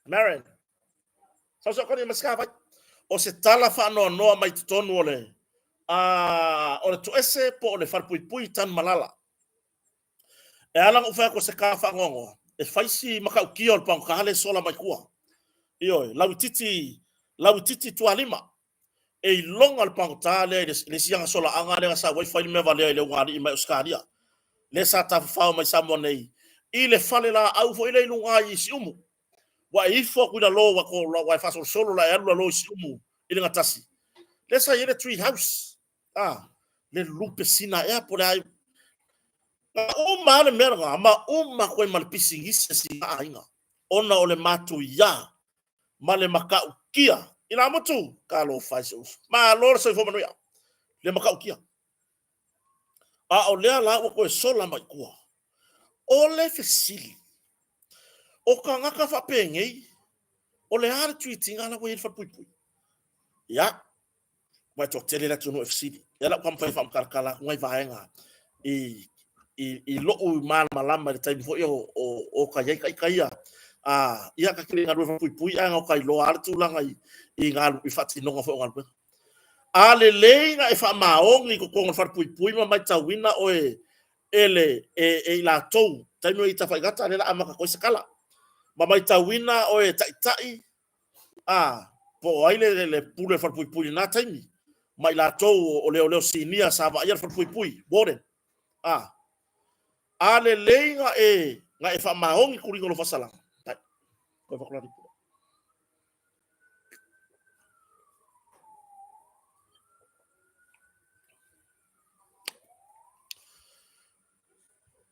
Maren. Sau sau koni masika vai. O se tala faanoanoa mai totonu o le o le toese po o le falepuipui Tanumalala. E ala ona ou fai atu o se tala faanoanoa, e fai si matautia o le pagota lea e sola mai tua. Ioe, lauitiiti, lauitiiti tualima. E iloga le pagota lea i le isi ana solaaga lea na sau ai fai le mea valea i le ulugalii mai Ausetalia. Lea sa tafafao mai Samoa nei i le falelaau foi lea i luga i Siumu. Ua e ifo atu i lalo ua e faasolosolo la e alu lalo i Siumu i le gatasi. Lea sa i ai le tree house. A, le lupe sina ea po o le a. Na uma lava le mea lena, ma uma atu ai ma le pisinisi a sina aiga, ona o le matuia ma le matautia. I Lamutu, talofa e si ou uso. Malo le soifua manuia, le matautia. A o lea la ua toe sola mai tua. O le fesili, o tagata faapenei, o le a le treat ina la ua i ai le falepuipui? Ia, Ua toatele le atunuu e fesili. Ia lau taumafai e faamatalatala atu nai vaega i, i, i lou malamalama i le taimi foi o, o, o ka iai taita ia. A, ia ta tele galuega puipui ae na ka iloa lava le tulaga i, i, galu, i faatinoga foi o galuega. A lelei na e faamaoni i totonu o le falepuipui ma matauina oe e le e, e i latou taimi o i tafaigata lea la amata atu ai se tala. Ma matauina oe e taitai A, po o ai le, le pule o le falepuipui i lena taimi, ma i latou o leoleo sinia sa vaaia le falepuipui, warden. A, a lelei na e, na e faamaoni tuliga o lou faasalaga. Tai. Koe whakulani.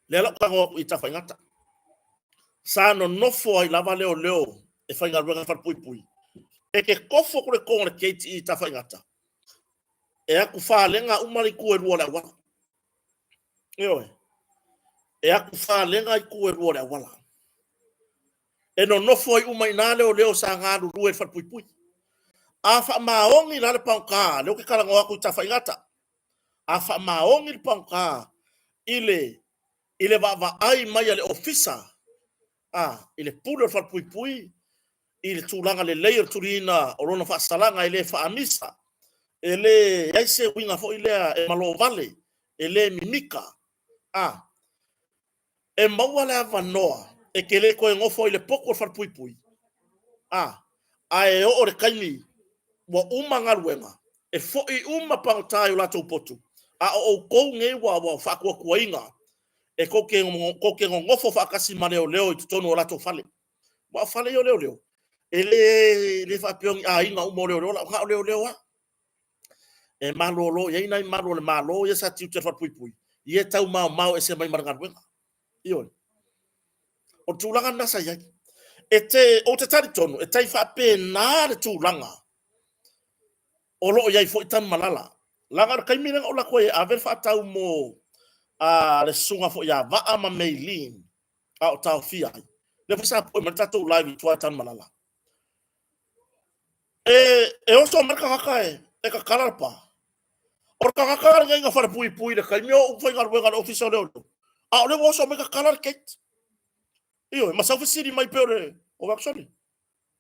Lea la ou tago atu i Tafaigata. Sa nonofo ai lava leoleo e faigaluega i falepuipui. E te tofo atu le toga o le gate i Tafaigata, e atu falega uma le itu e lua o le auala. Ioe. E atu falega itu e lua o le auala. E nonofo ai uma i ina leoleo sa galulue i le falepuipui. A faamaoni la le pagota, lea ou te talanoa atu i Tafaigata, a faamaoni le pagota i le i le vaavaai mai a le ofisa, a, i le pule o le falepuipui, i le tulaga lelei o le tuliina o lona faasalaga e le faamisa, e leai se uiga foi lea e malovale, e le mimika, a, e maua le avanoa e te le toe nofo ai i le potu o le falepuipui, a, ae oo i le taimi ua uma galuega, e foi uma pagota i o latou potu, a o outou nei ua faatuatuaina e tou te nonofo faatasi ma leoleo i totonu o latou fale. Aua o fale ia o leoleo, e le faapea o ni aiga uma o leoleo, na o leoleo lava. E malolo i ai nai malu o le Malo ia sa tiute i le falepuipui, ia e taumaomao ese mai ma le galuega. Ioe. O le tulaga lena sa i ai. E te, ou te talitonu, e tai faapena le tulaga o lo o i ai foi Tanumalala. Leaga o le taimi lea na ou alu atu ai e ave le faatau mo le susuga foi ia Vaa ma Maylene, a o taofia ai. Lea foi sa pue mai le tatou live i tua i Tanumalala. E oso mai le tagata e tatala le pa. O le tagata lenei na falepuipui i le taimi o ou faigaluega i le Ofisa o Leoleo, a o lea ua oso mai tatala le gate. Ioe, ma sau fesili mai pei o le, o atu sole,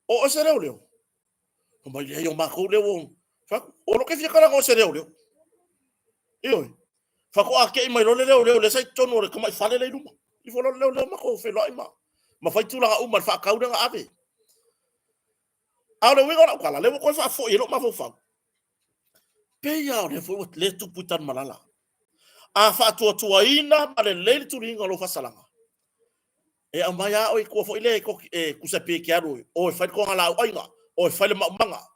o oe se leoleo? Fai mai, leai o matou lea ua, fai atu, o lou te fia talanoa i se leoleo. Ioe, faatoa tei mai loa le leoleo lea sa i totonu o le tamai fale lea i luma. Ifo loa le leoleo matou feiloai ma fai tulaga uma i le faatau lea na ave. A o le uiga o lau tala, lea ua toe faafoi ai lou mafaufau, pei lava o lea foi ua le tupu i Tanumalala. A faatuatuaina ma lelei le tuliina o lou faasalaga, e aumai lava oe i tua foi lea e tusa pe e te alu o e fai le togalaau aina, o e fai le maumaga.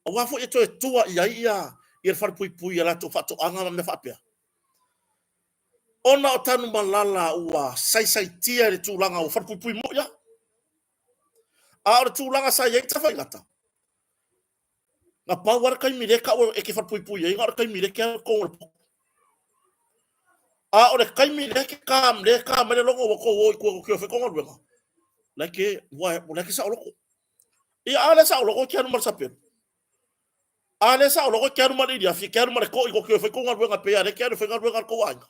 Aua foi e toe tua i ai ia le falepuipui i a latou faatoaga ma mea faapea. Ona o Tanumalala ua saisaitia i le tulaga ua falepuipui moi lava. A o le tulaga sa i ai Tafaigata, na pau lava le taimi lea e tau e te falepuipui ai, na o le taimi lea e te alu i totonu o le potu. A o le taimi lea e ta, lea e ta mai le logo ua tou o i tua tou te o e fai tou galuega, la e te, ua, la e te saoloto. Ia a le saoloto e te alu ma le sapelu. A le saoloto e te alu ma le iliafi, e te alu ma le toi tou te o e fai tou galuega pei lava lea e te alu e fai galuega a le tou aiga.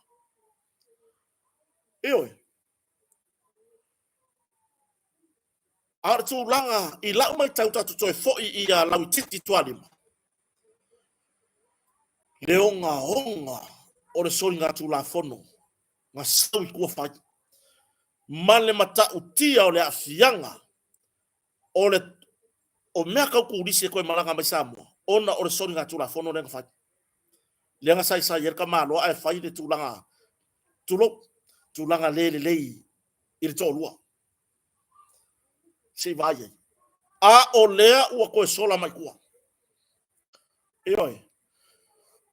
Ioe. A o le tulaga i lau matau tatou toe foi ia Lauitiiti Tualima, le ogaoga o le soligatulafono na sau i tua fai, ma le matautia o le aafiaga o le o mea tau turisi e toe malaga mai Samoa ona o le soligatulafono lea na fai. Lea na saisai ai le tamaloa ae fai le tulaga, tulou, tulaga le lelei i le toalua. Se i vaai ai. A o lea ua toe sola mai tua. Ioe.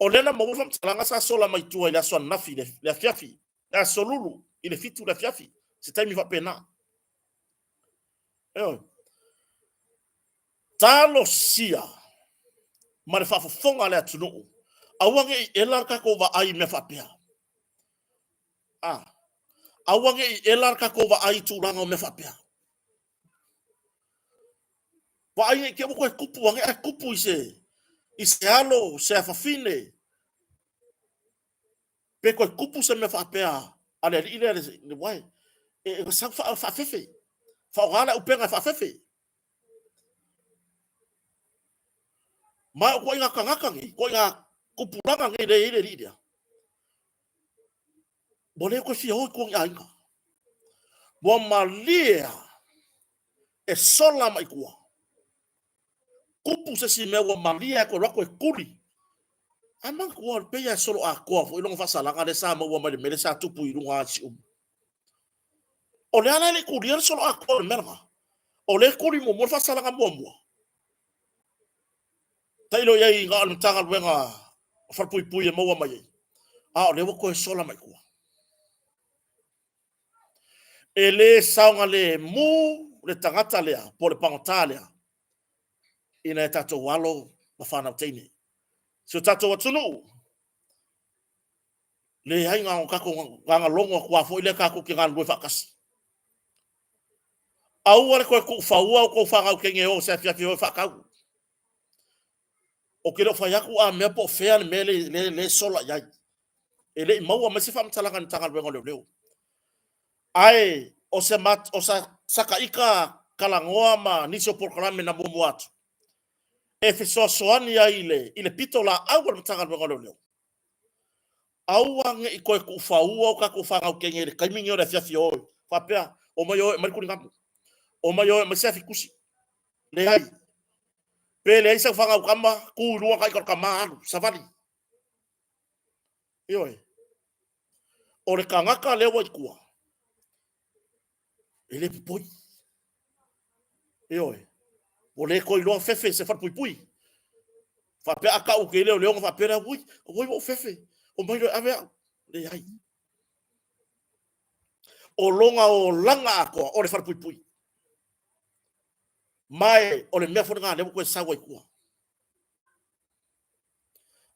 O lea na maua faamatalaga sa sola mai tua i le aso ananafi, le afiafi, le aso Lulu i le 7 le afiafi, se taimi faapena. Ioe. Talosia ma le faafofoga a le atunuu, aua ne i ela le tatou vaai i mea faapea. A, aua ne i ela le tatou vaai i tulaga o mea faapea. Vaai ne i te i ua toe tupu ane ae tupu i se, i se alo, se afafine, pe toe tupu se mea faapea a le alii lea, le uae, e sau faafefe, faaaoga le auupega e faafefe. Ma o ituaiga tagata nei, ituaiga tupulaga nei lea e i ai le alii lea, ua le toe fia o i tua o ni aiga. Ua malie lava e sola mai tua. Tupu se isi mea ua malie lava e toe alu atu e tuli. Ae manatua, pei lava e solo atoa foi lona faasalaga lea sa maua mai le mea lea sa tupu i luga i Siumu. O lea la e le i tulia le solo atoa o le mea lena. O lea e tuli muamua le faasalaga muamua. Tailo i ai na o le Matagaluega o Falepuipui e maua mai ai, a o lea ua toe sola mai tua. E le saogalemu le tagata lea po o le pagota lea i nai a tatou alo ma fanau teine. Si o tatou atunuu, leai na o tatou gagalogo atu lava foi lea tatou te galulue faatasi. Aua le toe tuufaua outou fanau teine e o i se afiafi e o e faatau. Ou te le o fai atu a mea po o fea le mea le e sola i ai. E le i maua mai se faamatalaga i le Matagaluega o Leoleo. Ae o se o sa sakaita talanoa ma nisi o polokalame na muamua atu, e fesoasoani ai i le pitolaau a le Matagaluega o Leoleo, aua ne i toe tuufaua o tatou fanau teine i le taimi lenei o le afiafi o e faapea, omai o e aumai le tuligamu, omai o e aumai se afi tusi. Leai. Pe leai sau fanau tama, tu i luga ita o le tama alu, savali. Ioe. O le tagata lea ua i tua, e le popoi. Ioe. Ua le toe iloa fefe i se falepuipui. Faapea a tau atu i ai leoleo ona faapea lea, ui, oi ua ou fefe, omai loa e ave au. Leai. O lona olaga atoa o le falepuipui. Ma o le mea foi lena lea ua toe sau ai i tua.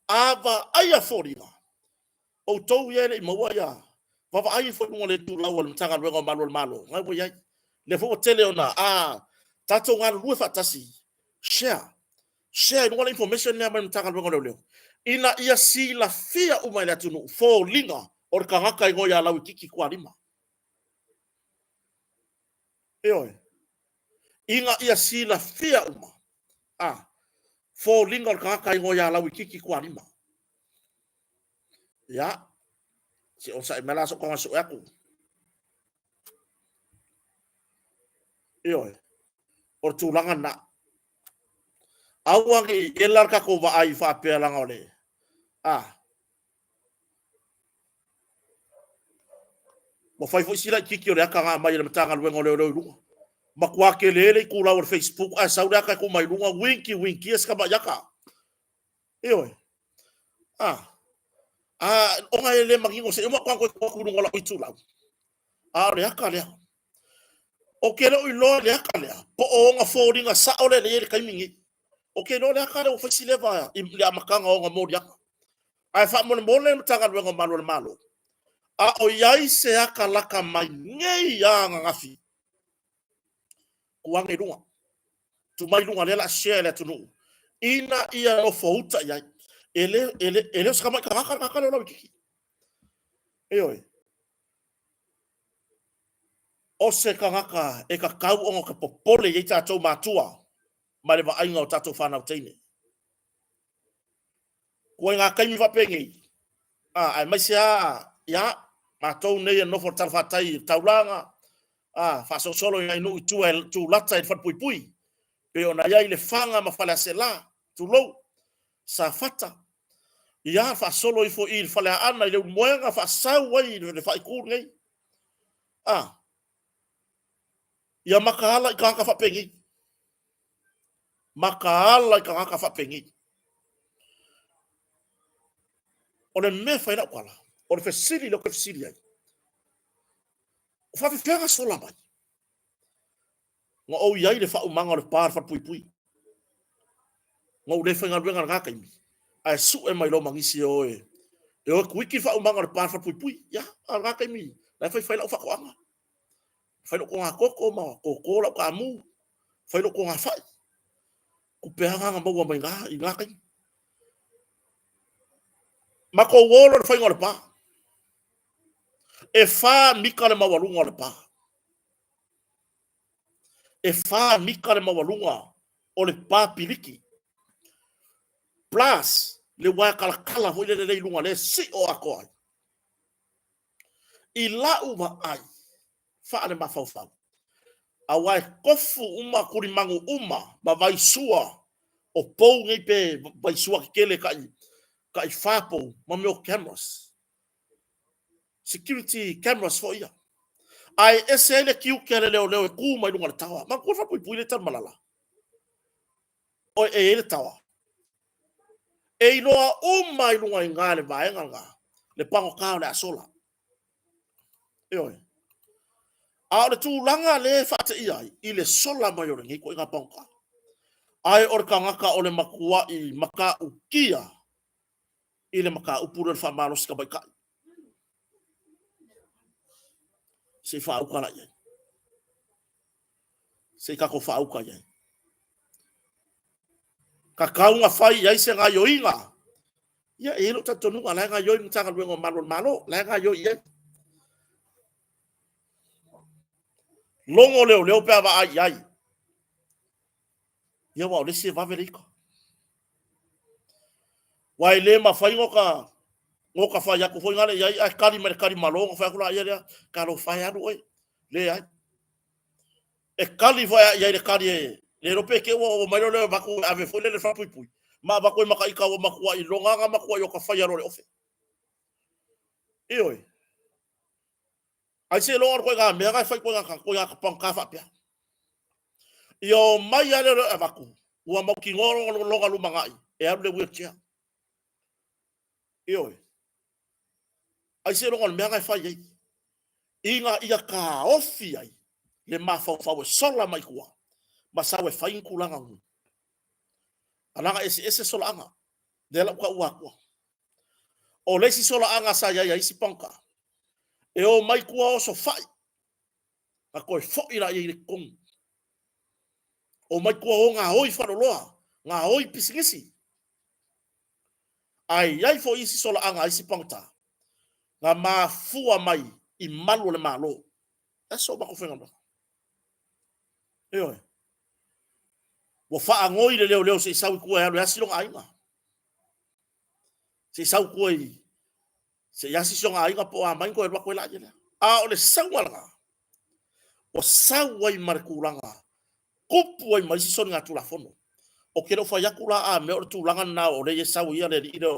A vaaia foliga, outou ia e le i maua ia, vaavaai ifo i luga o le itulau a le Matagaluega o Malu o le Malo, na ua i ai. Lea foi ua tele ona a tatou galulue faatasi, share, share i luga le information lea mai le Matagaluega o Leoleo, ina ia silafia uma e le atunuu foliga o le tagata e igoa ia Lauititi Tualima. Ioe. Ina ia silafia uma a foliga o le tagata e igoa ia Lauititi Tualima. Ia, se i onosai mai la sou taga sue atu. Ioe, o le tulaga lena. Aua ne i ela le tatou vaai faapea leaga o le, a, ua fai foi si laitiiti o le ata na aumai e le Matagaluega o Leoleo i luga. Matua tele le itulau o le Facebook ae sau le ata e tuu mai luga, winki winkia si tamai ata. Ioe. A, a, ona e le manino se i uma atu toe atu i luga o lau itulau. A o le ata lea. Ou te le o iloa i le ata lea, po o ona foliga sao lea e i ai i le taimi lenei. Ou te iloa le ata lea ua fai si leva i le amataga o ona moliaga. Ae faamolemole le Matagaluega o Malu o le Malo, a o i ai se ata lata mai nei lava ananafi, tuu ane i luga, tuu mai i luga, lea o le a share i le atunuu, ina ia nofouta i ai. E le, e le, e le o se tamai tagata le tagata lea o Lauititi. Ioe. O se tagata e tatau ona ka popole i ai tatou matua ma le vaaiga o tatou fanau teine. Ua i ngā taimi faapenei, ā, aemaise lava, ia, matou nei e nofo i le talafatai i le taulaga, ā, faasolosolo i nai nuu i tua e tulata i le falepuipui, pei ona i ai Lefaga ma Faleaseela, tulou, Safata, ia, faasolo ifo i i le Faleaana i Leulumoega, faasau ai i le faaitu lenei, ā, ia mataala i tagata faapenei. Mataala i tagata faapenei. O le mea e fai lau tala, o le fesili lea ou te fesili ai, o faafefea sola mai? Na ou i ai i le faaumaga o le pa o le falepuipui. Na ou le faigaluega i lena taimi, ae sue mai loa ma nisi e o e, e o e kuiki le faaumaga o le pa o le falepuipui. Ia, a o lena taimi, la e faifai lau faatoaga. Fai lou togatoto ma toto lau taamu, fai lou togafai. Tupe lava na maua mai na i na taimi. Matou o loa i le faiga o le pa. E 4 mita le maualuga o le pa. E 4 mita le maualuga o le pa piliki. Plus le uaea talatala foi lele i luga lea e sio atoa ai. I lau vaai faalemafaufau, aua e tofu uma tulimanu uma ma vaisua o pou nei pe vaisua tetele tai, tai fa pou ma mea o cameras. Security cameras foi ia. Ae ese ai le tiute a le leoleo e tu mai luga o le taoa. Manatua le falepuipui lea i Tanumalala. O e i ai le taoa. E iloa uma i luga i ina le vaega lena, le pagota o le a sola. Ioe. A o le tulaga lea e faateia ai i le sola mai o lenei ituaiga pagota, ae o le tagata o le matuai matautia i le mataupu lea o le faamalosi tamaitai. Se i faauka la i ai. Se i tatou faauka i ai. Tatau na fai i ai se gaoioiga. Ia, e i ai lou talitonuga, o la e gaoioi le Matagaluega o Malu o le Malo, o la e gaoioi i ai. Logo leoleo pe a vaai i ai. Ia, aua o le isi e vave le ita. Aua e le mafai ona ka fai atu foi nale i ai, ae kali mai le kali malo ona fai atu laia lea, talofa e, alu oe. Leai. E kali foi i ai le kali e le iloa pe te i ua oo mai lea avatu e ave foi lele i le falepuipui, ma avatu ai ma ta ita ua matuai iloga na matuai o ta faia loa le ofe. Ioe. Ai seiloga o le ituaiga mea na e fai ituaiga pagota faapea. Ia omai lava lea e avatu, ua mautinoa lona lumanai e alu le wheelchair. Ioe. Ai seiloga o le mea na e fai ai, ina ia taofi ai le mafaufau e sola mai tua ma sau e fai ni tulaga nuu. Alaga eseese solaaga, lea la ua taua atua. O le isi solaaga sa i ai a isi pagota, e o mai tua oso fai, na toe foi laia i le totonu. O mai tua o gaoi faleoloa, gaoi pisinisi. Ae i ai foi isi solaaga a isi pagota, na mafua mai i malu o le Malo. E aso o matou faigaluega. Ioe. Ua faanoi le leoleo se i sau i tua e alu e asi lona aiga. Se i sau i tua i se i asi si ona aiga po o a mai ona toe alu atu ai laia lea. A o le sauga lena, ua sau ai ma le tulaga tupu ai ma isi soligatulafono. Ou te le o fai atu la a mea o le tulaga lena o lea e sau ia le alii lea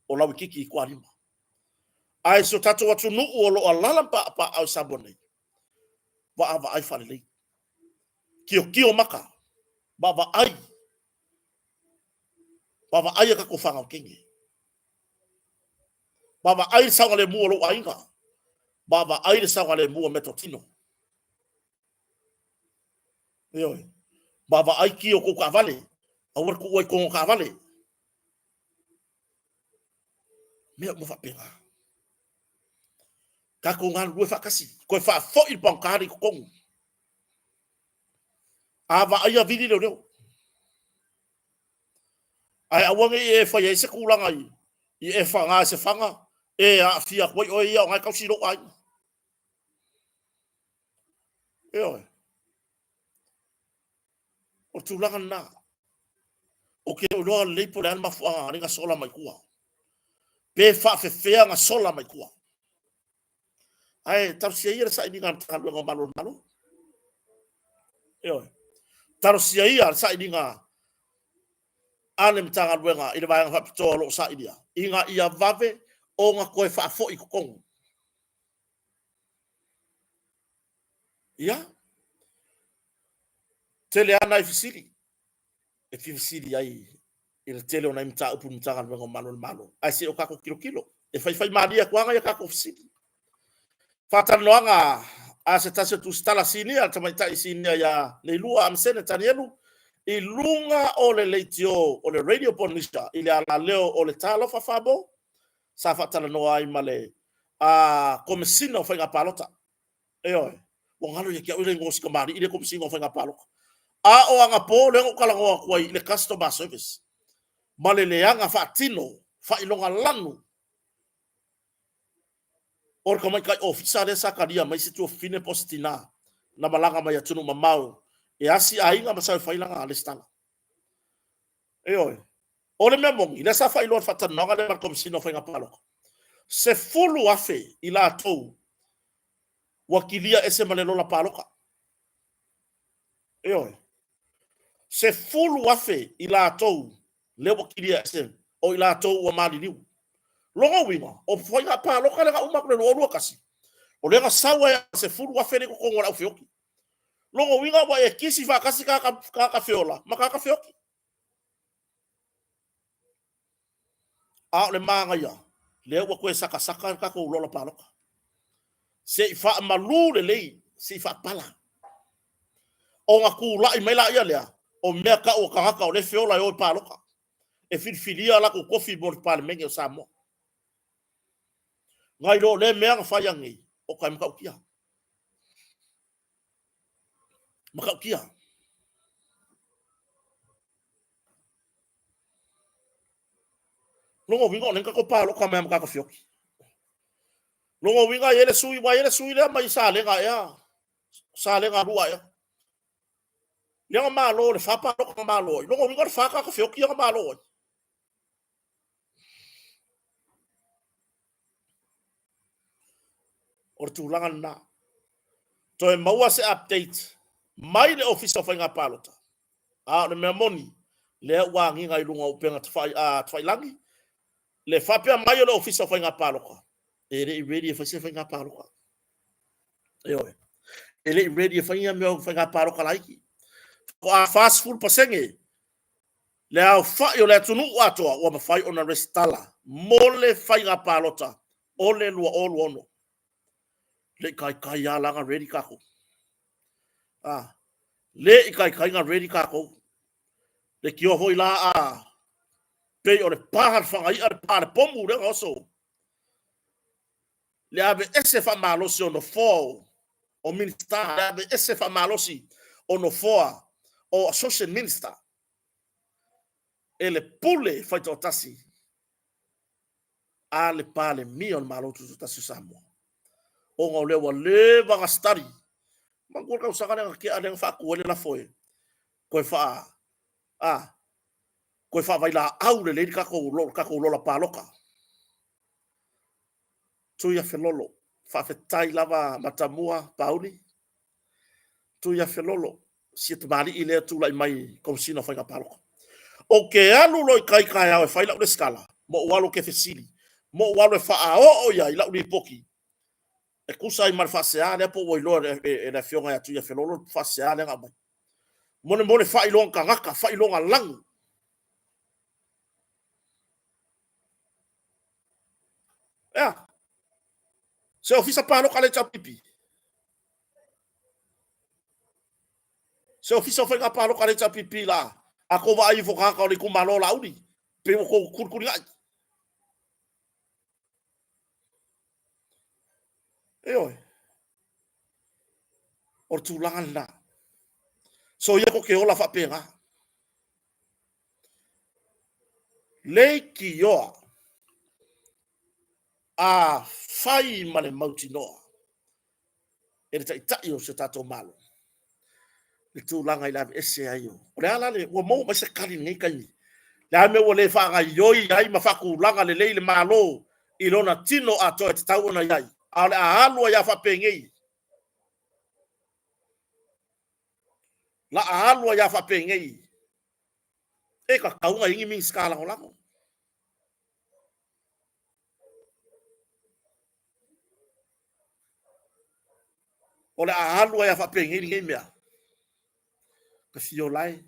o Lauititi i Tualima. Ae si o tatou atunuu o lo o alaala ma paapaa i Samoa nei, vaavaai faalelei. Tiotio maka, vaavaai, vaavaai a tatou fanau teine. Vaavaai le saogalemu o lou aiga. Vaavaai le saogalemu o meatotino. Ioe. Vaavaai ki o kou taavale. Aua le tuua i totonu o taavale. Mea uma faapena. Tatou galulue faatasi. Toe faafoi le pagota lea i totonu. A vaaia vili leoleo. Ae aua ne i e faia ai se tulaga i e faga i se faga e aafia atu ai oe ia o na e tausi i lou aiga. Ioe. O le tulaga lena. Ou te le o iloa lelei po o le a le mafuaaga na ala ai ona sola mai tua. Pe faafefea ona sola mai tua. Ae talosia ia le sailiga a le Matagaluega o Malu o le Malo. Ioe. Talosia ia le sailiga a le Matagaluega i le vaega faapitoa o lo o sailia, ina ia vave ona toe faafoi i totonu. Ia, tele lava nai fesili e fia fesili ai i le tele o nai mataupu i le Matagaluega o Malu o le Malo, ae se i o tatou tilotilo, e faifaimalie atu lava nai a tatou fesili. Faatalanoaga a se tasi o tusitala sinia, le tamaitai sinia ia Leilua Amasene Tanielu, i luga o le leitio o le Radio Polynesia i le alaleo o le Talofa Famo, sa faatalanoa ai ma le Komesina o Faiga Palota. Ioe, ua galo ia te au le igoa o si tamalii lea Komesina o Faiga Palota. A o anapo lea na ou talanoa atu ai i le customer service ma le leaga faatino faailoga lanu o le tamaitai ofisa lea sa talia mai se tuafafine po o se tina na malaga mai atunuu mamao e asi aiga ma sau e fai lana resitala. Ioe. O le mea moni, lea sa faailoa i le faatalanoaga lea ma le Komesina o Faiga Palota, 10,000 i latou ua kilia ese ma le lola palota. Ioe. 10,000 i latou lea ua kilia ese, o i latou ua maliliu. Lona uiga, o faiga palota lea na uma atu i le 2021, o lea na sau ai lava 10,000 lea i totonu o le au feoti. Lona uiga ua e kisi faatasi tagata feola ma tagata feoti. A o le manaia, lea ua toe sakasaka le tatou lola palota. Se i faamalu lelei, se i faapala. Ona tulai mai laia lea, o mea tau o tagata o lea e feola e o i palota, e filifilia latou tofi mo le Palemene o Samoa. Nai lo lea mea na fai anei, o ka e matautia. Matautia. Lona uiga o lea na tatou palota mai lava ma tagata feoti. Lona uiga e i ai le sui, aua e i ai le sui lea mai Salega ea, Salega 2 ea. Lea na malo le fa palota na malo ai. Lona uiga o le fa tagata feoti ia na malo ai. O le tulaga lena. Toe maua se update mai le Ofisa o Faiga Palota. A o le mea moni, lea ua agiga i luga o upega tafailagi, le faapea mai o le Ofisa o Faiga Palota, e le i ready e fai se faiga palota. Ioe. E le i ready e fai ia mea o faiga palota laiti. Faatoa 40% le aofai o le atunuu atoa ua mafai ona resitala mo le faiga palota o le 2026. Le i taitai lava la na ready tatou. Ah, le i taitai na ready tatou. Le tioa foi la a pei o le pa le fagai'a le pa le pomu lea na oso. Le aveese faamalosi o nofoa o Minisita, le aveese faamalosi o nofoa o Associate Minister e le pule faitoatasi a le Palemia o le Malo Tutoatasi o Samoa, ona o lea ua leva ona study. Manatua le tausaga lea na tea lea na faatu ai le lafo e toe faa a toe faavailaau lelei le tatou lola palota. Tuiafelolo, faafetai lava Matamua Pauli. Tuiafelolo, si tamalii lea tulai mai i Komesina o Faiga Palota. Ou te alu loa i tai taeao e fai lau resitala, ma ou alu ou te fesili, ma ou alu e faaoo i ai lau lipoti e tusa ai ma le faasea lea po ua iloa e le Afioga ia Tuiafelolo le faasea lea na aumai. Mo le faailoga tagata, faailoga lanu. Ea, se ofisa palota a le HRPP. Se ofisa o faiga palota a le HRPP la. A tou vaai ifo tagata o le itumalo o Laauli, pei ua tou tulituliai. Ioe. O le tulaga lena. So ia tou te ola faapena. Leitioa a fai ma le mautinoa e le Taitai o si o tatou Malo le tulaga i le aveese ai o. O le a la le, ua maua mai se tali i lenei taimi? Le a mea ua le faagaioi ai ma faatulaga lelei le Malo i lona tino atoa e tatau ona i ai, a o le a alu ai lava faapenei. La a alu ai lava faapenei. E tatau ona i ai ni Minisita Lagolago. O le a alu ai a faapenei lenei mea. Ka fiola e.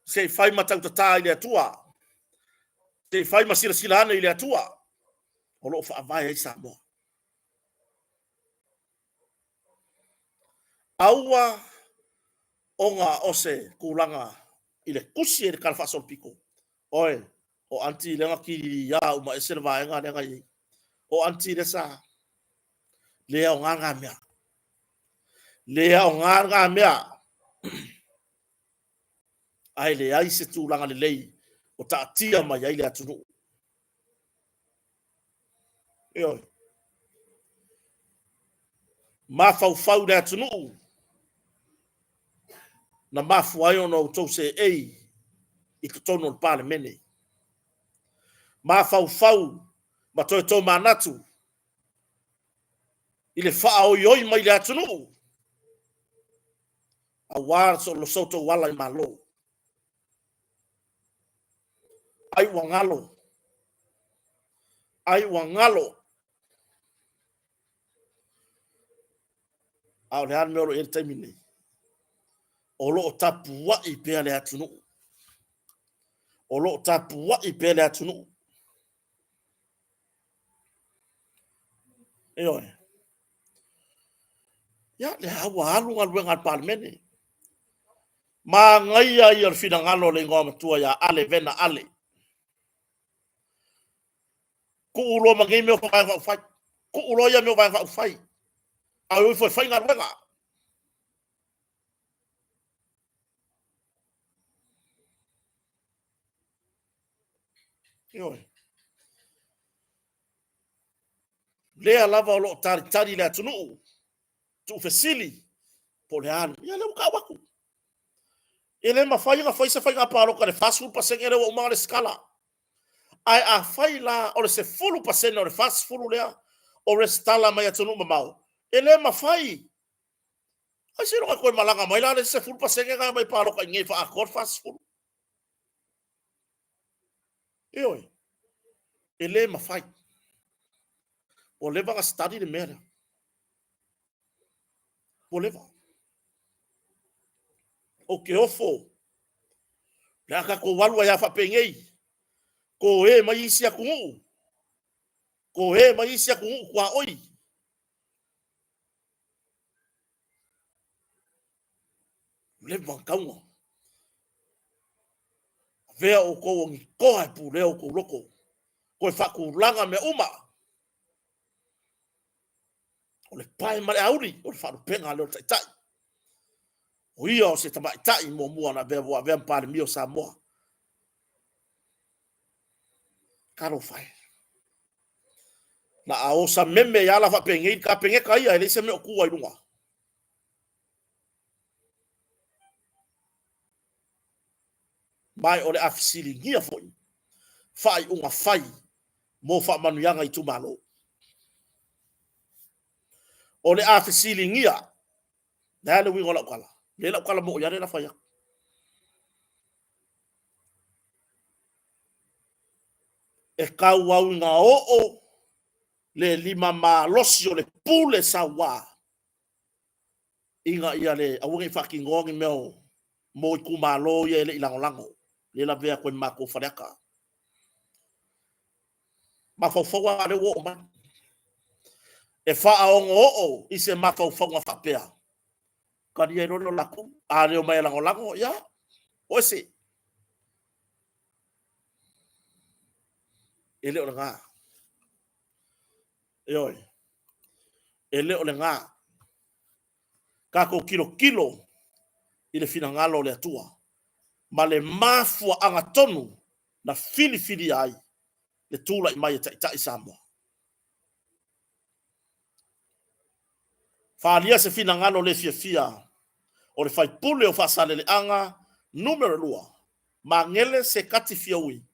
Se i fai ma tautatā i le Atua. Se i fai ma silasila ane i le Atua. O lo o faavae ai Samoa. Aua ona o se tulaga i le tusi e le Tala Faasolopito. Oe, o aunty lea na kililia uma ese le vaega lea na i ai. O aunty lea sa le aoga lena mea. Le aoga lena mea. Ae leai se tulaga lelei o taatia mai ai le atunuu. Ioe. Mafaufau le atunuu na mafua ai ona outou seei i totonu o le Palemene. Mafaufau ma toe tomanatu i le faaoioi mai le atunuu aua so outou ala i Malo. Ai ua galo, ai ua galo. A o le a le mea o lo o i ai le taimi lenei? O lo o tapuai pea le atunuu. O lo o tapuai pea le atunuu. Ioe. Ia, lea ua alu galuega a le Palemene. Manaia ia o le finagalo o le igoa matua ia Ale Vena Ale. Tuu loa ma nei mea o Vaega Faaupufai. Tuu loa ia mea o Vaega Faaupufai. A o ifo e fai galuega. Ioe. Lea lava o lo o talitali le atunuu, tuufesili, po o le a. Ia lea ua tau atu. E le mafai ona fai se faiga palota i le 40% lea ua uma ona resitala. Ae afai la o le 10% o le 40 lea o resitala mai atunuu mamao, e le mafai. Ai seiloga e toe malaga mai la le isi 10% lena e omai e palota i inei e faaatoa le 40. Ioe, e le mafai. Ua leva ona study le mea lea. Ua leva. Ou te ofo, le a tatou alu ai lava faapenei, toe mai isi atunuu, toe mai isi atunuu tuaoi. Leva ona tauga. Avea outou o ni toa e pulea outou loto. Toe faatulaga mea uma. O le pae ma le auli, o le faalupega lea o le taitai. O ia o se tamaitai muamua na avea ua avea ma Palemia o Samoa. Talofa e. Na a o sameme ai la faapenei le Kapeneta ia, e leai se mea o tua i luga. Ma o le a fesiligia foi faaiuga fai mo faamanuiaga i itumalo. O le a fesiligia, le a le uiga o lau tala? Le lau tala moʻo ia le la fai atu. E tauauina oo le lima malosi o le pule sauā ina ia le aua ne i faatinoa ni mea o mo itumalo ia e le i lagolago, lea e lavea atu ai ma matou Faleata. Mafaufau a lea ua oo mai. E faaogooo i se mafaufauga faapea, talia ai loa lea o latou. A le omai e lagolago, ia, o ese. E le o lena. Ioe. E le o lena. Tatou tilotilo i le finagalo o le Atua ma le mafuaaga tonu na filifilia ai le tulai mai e taitai Samoa. Faaalia se finagalo le fiafia o le faipule o Faasaleleaga numera 2, Magele Sekati Fiaui,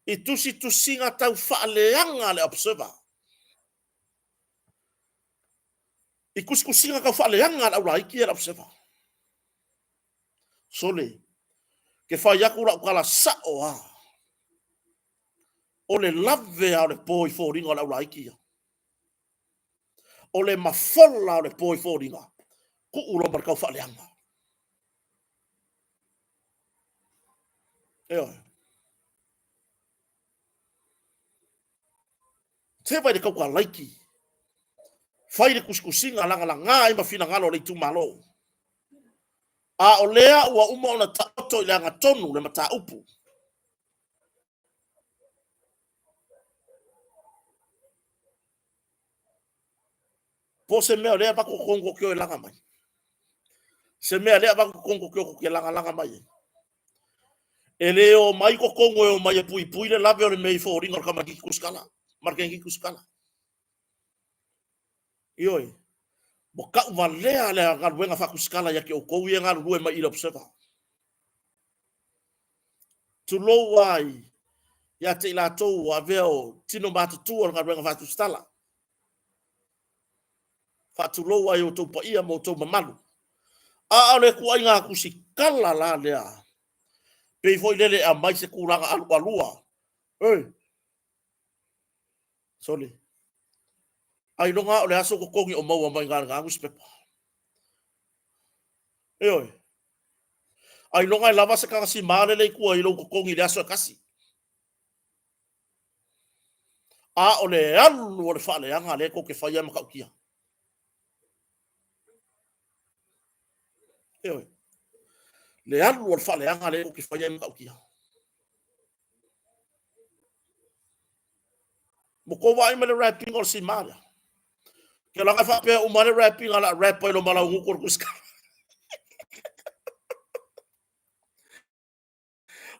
i tusitusiga tau faaleaga a le Observer. I tusitusiga tau faaleaga a le aulaiti ia le Observer. Sole, ke fai atu lau tala sao lava, o le lave lava o le po i foliga o le aulaiti ia. O le mafola o le po i foliga, tuu loa ma le tau faaleaga. Ioe. Se vai le tauka laiti. Fai le tusitusiga lagalaga ai ma finagalo o le itumalo. A o lea ua uma ona taoto i le agatonu le mataupu. Po o se mea o lea e avatu totonu tou te o e laga mai. Se mea lea avatu totonu tou te o tou te lagalaga mai ai. E le o mai totonu e o mai e puipui le lave o le mea i foliga o le tamaitiiti tusitala ma le tamaitiiti tusitala. Ioe, ua tauvalea le galuega faatusitala ia te outou ia e galulue mai i le Observer. Tulou ai ia te i latou ua avea o tino matutua o le galuega faatusitala. Faatulou ai outou paia ma outou mamalu. A o le ituaiga tusitala la lea, pei foi lele e aumai se tulaga alualua. Oi, sole, ailoga o le aso totogi o maua mai i lena nusipepa. Ioe. Ailoga e lava se tagasima lele i tua i lou totogi i le aso e tasi. A o le alu o le faaleaga lea tou te faia e matautia. Ioe. Le alu o le faaleaga lea tou te faia e matautia. Mo kou vaai mai le wrapping o le sima lea. Ke laga faapea uma le wrapping ala wrap ai lo malau ngutu o le tusitala.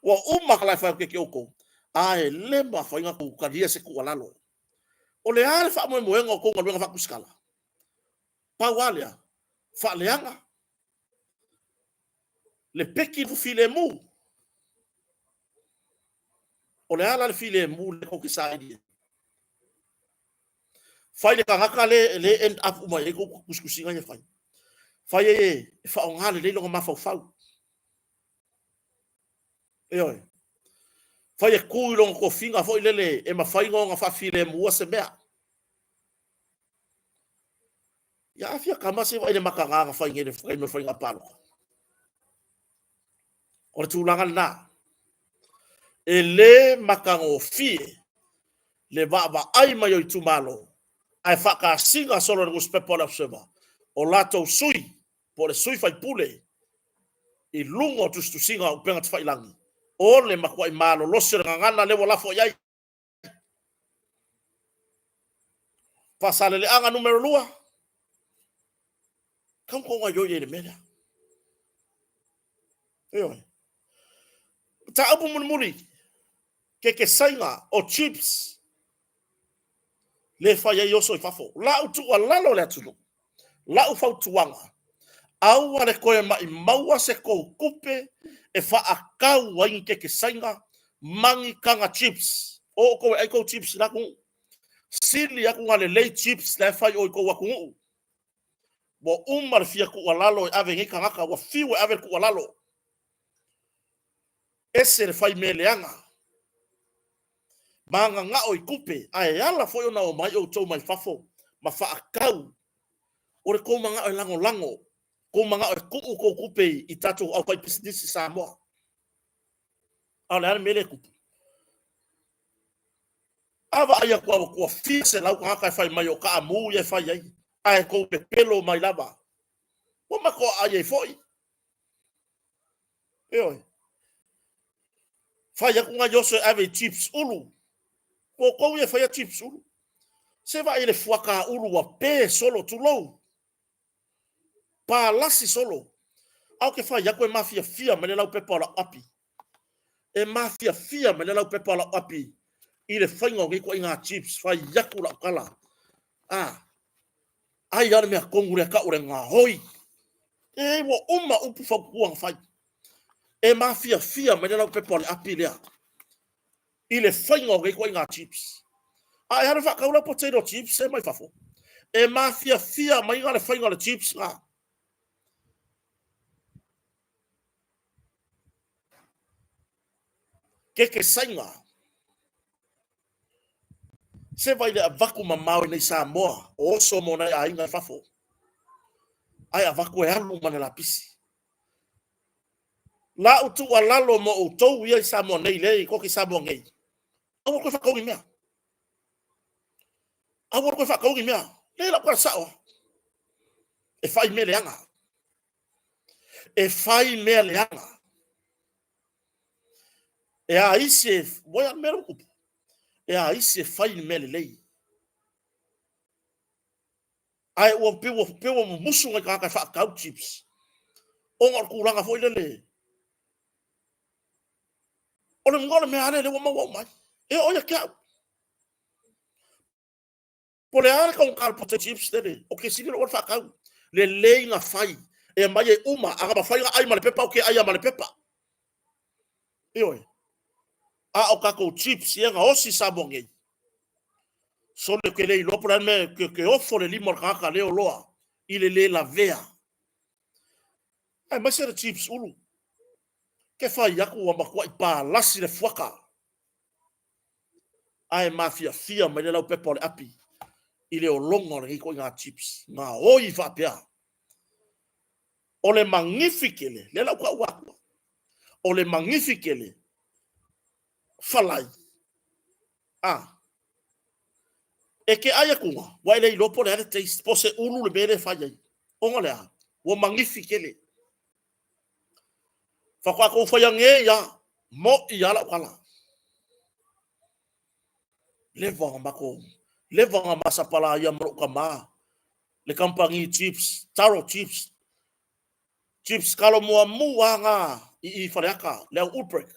Ua uma ka lae whai ke oukou. Ae le mafai ona tou talia se tuualalo. O le a le faamoemoega o tou galuega faatusitala? Pau lava lea, faaleaga le peki le filemu. O le a la le filemu lea tou te saili ai? Fai le tagata le le end up uma i ai tou tusitusiga ia e fai. Fai ai e faaaoga lelei lona mafaufau. Ioe. Fai e tu i lona tofiga foi lele e mafai ona faafilemua se mea. Ia a fia tama se vaai le mataga na fai nei le taimi o le faiga palota. O le tulaga lena. E le matagofie le vaavaai mai o itumalo ae faatasiga solo e le nusipepa o le Observer o latou sui po o le sui faipule i luga o tusitusiga o upega tafailagi o le matuai malolosi o le gagana lea ua lafo i ai. Faasaleleaga numera 2, tau tou gaoioi ai i le mea lea. Ioe. Mataupu mulimuli, kekesaiga o chips le fai ai oso i fafo. Lau tuualalo le atunuu, lau fautuaga, aua le toe ma'imaua se tou tupe e fa'atau ai ni kekesaiga ma ni taga chips. O outou e ai tou chips i la atunuu. Sili atu ona lelei chips la e fai i o i tou atunuu. Ua uma le fia tuualalo e ave i nei tagata, ua fiu e ave le tuualalo. Ese le fai mea leaga. Mananao i tupe, ae ala foi ona omai outou mai fafo ma faatau. O le tou manao e lagolago, tou manao e tuu tou tupe i tatou aufaipisinisi Samoa. A o le a le mea lea e tupu? A vaai atu lava ua fia selau tagata e fai mai o taamu ia e fai ai, ae tou pepelo mai lava. Ua matua ai ai foi. Ioe. Fai atu nai oso e ave i chips ulu. O outou ia e faia chips ulu. Se vaai i le fuata ulu ua pe solo, tulou. Palasi solo. A o ke fai atu e mafiafia mai le laupepa o lau api. E mafiafia mai le laupepa o lau api i le faiga o nei ituaiga chips. Fai atu lau tala. A, ai lava le mea tonu lea tau o le gaoi. E ua uma upu fautua na fai. E mafiafia mai le laupepa o le api lea i le faiga o nei ituaiga chips. A e alu e faatau lau potato chips e mai fafo, e mafiafia mai le faiga o le chips la. Kekesaiga. Se vai le avatu mamao i nei Samoa o oso mo nai aiga i fafo. Ae avatu e alu ma le lapisi. Lau tuualalo mo outou ia i Samoa nei, lea i koke Samoa nei. Aua le toe faatau ni mea. Aua le toe faatau ni mea. Lea lau tala sao. E fai mea leaga. E fai mea leaga. E a isi e, ua ia mea upu. E a isi e fai le mea lelei. Ae ua pei ua pei ua mumusu nai tagata e faatau chips. Ona o le tulaga foi lele, o le uiga o le mea lea ua maua uma ai. E oo ia te au. Po o le a le taugata o le potato chips lele, o ke sili lou alu faatau. Lelei na fai, e aumai e uma, a na mafai ona ai ma le pepa, ou te ai lava ma le pepa. Ioe. A o tatou chips ia na osi i Samoa nei, sole ou te le iloa po o le a le mea, ke ofo le lima o le tagata lea o loa i le le lavea. Aemaise le chips ulu. Ke fai atu ua matuai palasi le fuata. Ae mafiafia mai le laupepa o le api i le ologa o lenei ituaiga chips. Gaoi faapea. O le magifi tele, lea la ua taua atu, o le magifi tele, falai, a, e te ai atuga, ua e le iloa po o le a le taste, po o se ulu le mea lea e fai ai. Ona o le a? Ua magifi tele. Faatoa tou faia nei a, mo'i a lau tala. Leva ona matou, leva ona masapala ia ma lou tama, le kamupani chips, taro chips, chips kalo muamua nga i i Faleata, le au Ulbrec.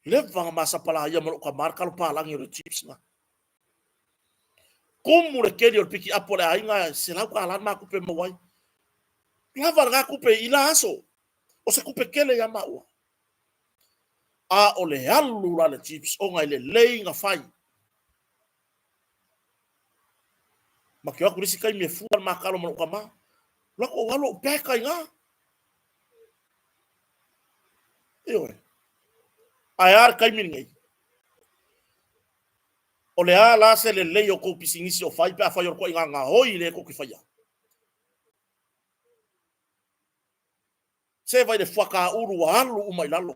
Leva na masapalaia ma lou tama le talo palagi o le chips na. Kumu le keli o le piki apo le aiga e $100 le ma tupe maua ai. Lava lena tupe i la aso. O se tupe tele ia maua. A o le alu la le chips ona e lelei na fai. Ma ke o atu le isi taimi e fua le ma talo ma lou tama. Alu atu ou alu ou peka i na. Ioe. Ae a le taimi lenei? O le a la se lelei o tou pisinisi o fai pe afai o le toaiga gaoi lea tou te faia? Se vaai i le fuata ulu ua alu uma i lalo.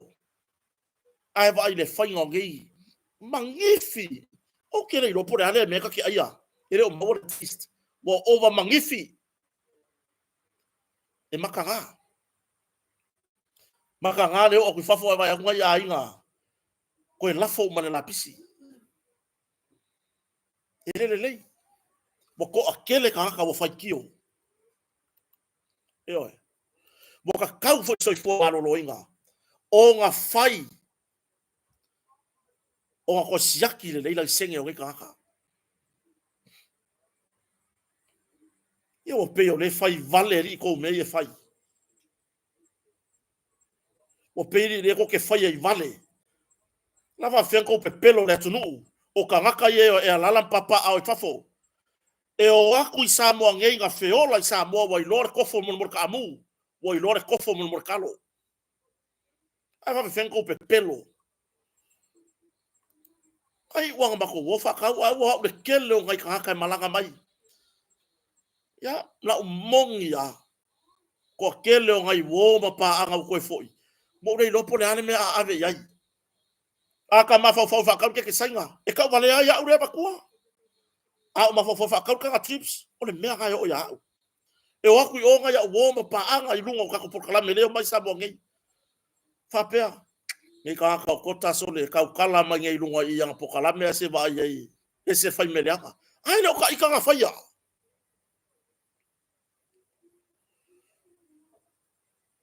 Ae vaai i le faiga o nei manifi. Ou te le iloa po o le a lea mea ta te aia. E le o maua le taste. Ua ova manifi. E mataga. Mataga le oo atu i fafo ae vaai atu nai aiga toe lafo uma le lapisi. E le lelei. Ua toatele tagata ua faitio. Ioe. Ua tatau foi soifua maloloina ona fai ona toe siaki lelei laisene o nei tagata. Ia ua pei o lea e fai vale alii tou mea ia e fai. Ua pei lea tou te faia i vale. La faafefea ona tou pepelo i le atunuu o tagata ia e alaala ma papaaao i fafo. E o atu i Samoa nei na feola i Samoa ua iloa le kofo mo le taamu, ua iloa le kofo mo le talo. Ae faafefea ona tou pepelo. Ai ua na matou o faatau ae ua au le tele o nai tagata e malaga mai. Ia, lau moni lava, toatele o nai uo ma paaga ua toe foi, ua ou le iloa po o le a le mea a ave i ai. A ta mafaufau e faatau le keke Saina, e tauvalea ai au lea matua. A ou mafaufau e faatau le taga chips, o le mea lena e oo ia au. E o atu i o nai au uo ma paaga i luga o tatou polokalame lea e omai Samoa nei. Faapea, nei tagata o kota sole e tautala mai nei i luga i ana polokalame ae se vaai ai e se fai mea leaga. Ae le o ta ita na faia.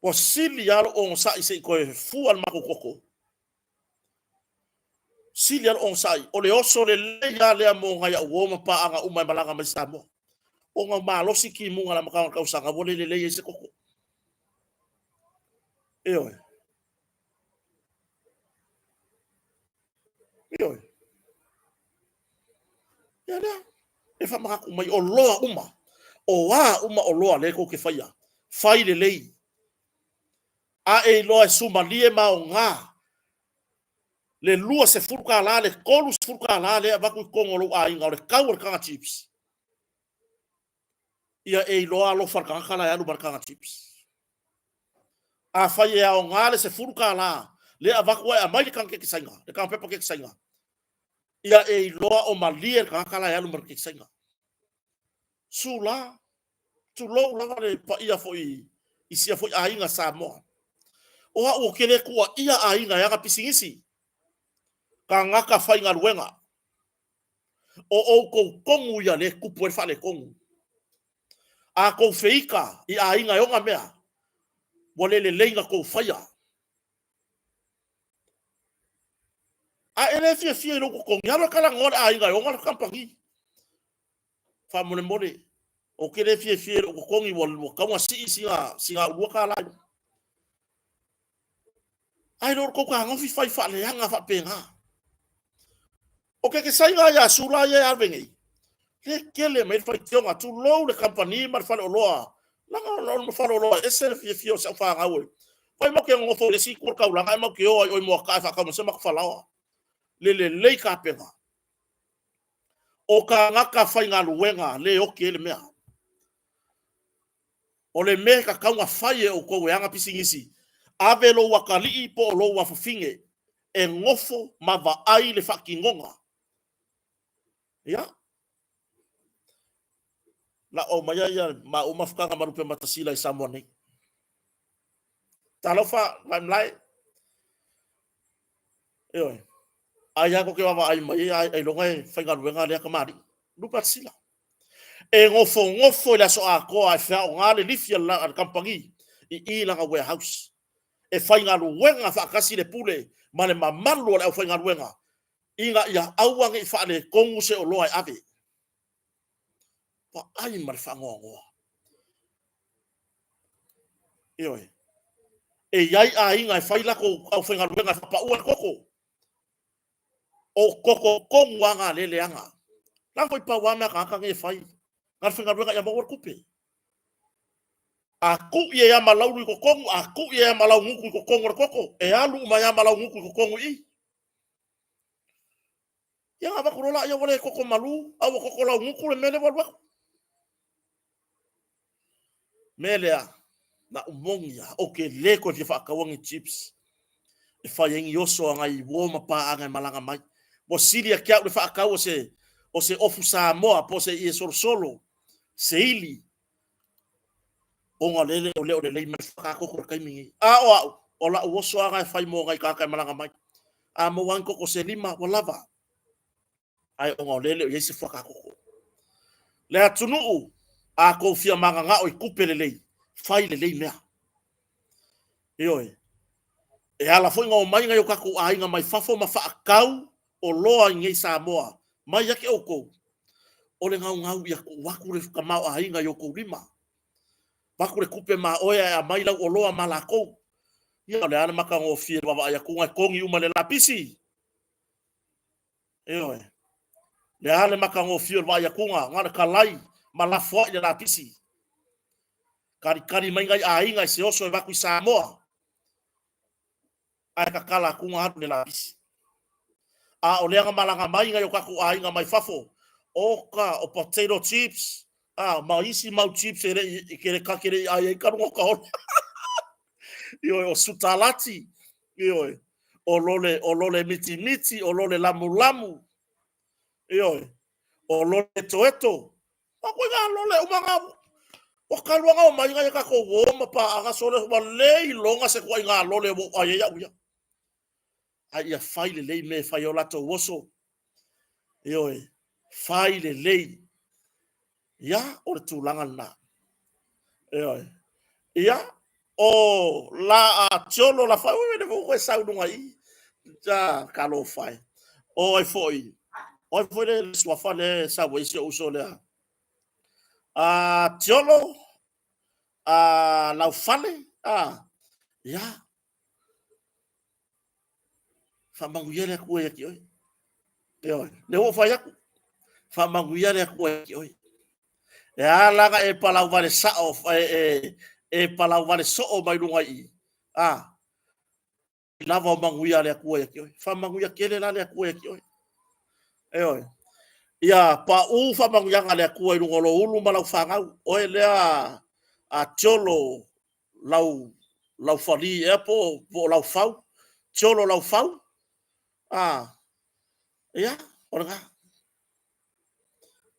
Ua sili lava lou onosai se i toe fua le matou toto. Sili lava lou onosai. O le oso lelei lava lea mo nai au uo ma paaga uma e malaga mai Samoa. Ona ua malosi timuga i le amataga o le tausaga ua le lelei ai se toto. Ioe. Ioe. Ia lea, e faamanatu mai, o loa uma, o a uma oloa lea tou te faia, fai lelei. A e iloa e sumalie ma aoga le $20, le $30 lea e avatu i totonu o lou aiga, o le tau o le taga chips, ia e iloa alofa le tagata la e alu ma le taga chips. Afai e aoga le $10 lea e avatu ae aumai le taga keke Saina, le taga pepa keke Saina, ia e iloa o malie le tagata la e alu ma le keke Saina. Sula, tulou lava le paia foi i sia foi aiga Samoa. O au ou te le tuuaia aiga e ana pisinisi, tagata faigaluega. O outou tonu ia lea e tupu ai le faaletonu. A tou feita i aiga e ona mea, ua le lelei na tou faia. A e le fiafia i lou totogi, alu e talanoa le aiga e ona le kamupani. Faamolemole, ou te le fiafia i lou totogi, ua tatau ona sii sina au $2 i luga. Ae le o le tou fetagofi fai faaleaga faapena. O keke Saina ia Sula ia e ave nei, le tele mai le faitioga, tulou le kamupani ma le faleoloa. Leaga o le faleoloa e ese le fiafia o si au fanau e. Fai matou te nonofo i le isi itu o le taulaga ae matou te o ai i o i Moakaa e faatau mai se matou falaoa. Le lelei tapena. O tagata faigaluega le oti ai le mea. O le mea e tatau ona fai e outou e ana pisinisi, ave lou atalii po o lou afafine e nofo ma vaai le faatinoga. Ia, la aumaia ia maua mafutaga ma Lupematasila i Samoa nei. Talofa, Vaimalae. Ioe. Ai lava tou te vaavaai mai ailoga e faigaluega lea tamalii. Lupematasila. E nofonofo i le aso atoa e feaoga le lifi a le kamupani i i lana warehouse. E faigaluega faatasi le pule ma le mamalu o le aufaigaluega ina ia aua ne i faaletonu se oloa e ave. Vaai ma le faanoanoa. Ioe. E i ai aiga e fai latou aufaigaluega e faapaua le koko. O koko tonu lava na lea leaga. La foi pau lava mea a tagata nei e fai. Na o le faigaluega ia maua le tupe. A tui ai lava ma lau ulu i totonu, a tui ai lava ma lau gutu i totonu o le koko, e alu uma ai lava ma lau gutu i totonu i i. Ia ona avatu loa lea ua le koko malu, a ua koko laugutu le mea lea ua alu atu. Mea lea, na ou moni lava, ou te le toe fia faataua ni chips e fai ai ni oso a nai uo ma paaga e malaga mai. Ua sili ia te au le faatau o se, o se ofu Samoa po o se ie solosolo, se ili, ona o lele o le o lelei mai le koko i le taimi nei. A o au, o lau oso lava lena e fai mo nai tagata e malaga mai. A maua lava ni koko se lima, ua lava. Ae ona o lea e le o i ai se fuakakoko. Le atunuu, a tou fia mananao i tupe lelei, fai lelei mea. Ioe. E ala foi ona omai nai o tatou aiga mai fafo ma faatau oloa i nei Samoa mai ia te outou, o le naunau ia tuu atu le tamaoaiga i outou lima. Avatu le tupe ma oe ae aumai lau oloa ma latou. Ia o le a le matagofie i le vaavaai atu e togi uma e le lapisi. Ioe. Le a le matagofie o le vaai atuga, na o le kalai ma lafoai le lapisi. Kalikali mai nai aiga i se oso e avatu i Samoa, ae tatala atuga alu le lapisi. A o lea na malaga mai nai o tatou aiga mai fafo, oka, o potato chips, a, ma isi mau chips e le i, ke le ta te le i ai ai ka luga o ka ola. Ioe, o sutalati, ioe, o lole, o lole mitimiti, o lole lamulamu, ioe, o lole etoeto. A koe ngā lole uma ngā, ua talu lava omai nai a tatou uo ma paaga sole, ua le iloga se ituaiga lole ua ou ai ai au ia. A ia fai lelei mea e fai ai o latou oso. Ioe, fai lelei. Ia, o le tulaga lena. Ioe. Ia, o la a tiolo la fai, ui, le ua sau luga i, ja, talofa e. O ai foi, o ai foi le suafa le sau ai si ou uso lea. A tiolo, a laufale, a, ia, Faamanuia le Atua ia te oe. Ioe. Lea ua ou fai atu. Faamanuia le Atua ia te oe. E a la na e palauvale sao, e, e, e palauvale soo mai luga i i. A, lava o manuia a le Atua ia te oe. Faamanuia tele la le Atua ia te oe. Ioe. Ia paū faamanuiaga a le Atua i luga o lou ulu ma lau fanau. Oe lea a tiolo lau lau fali ea po po o lau fau, tiolo lau fau. A, ia, o lena.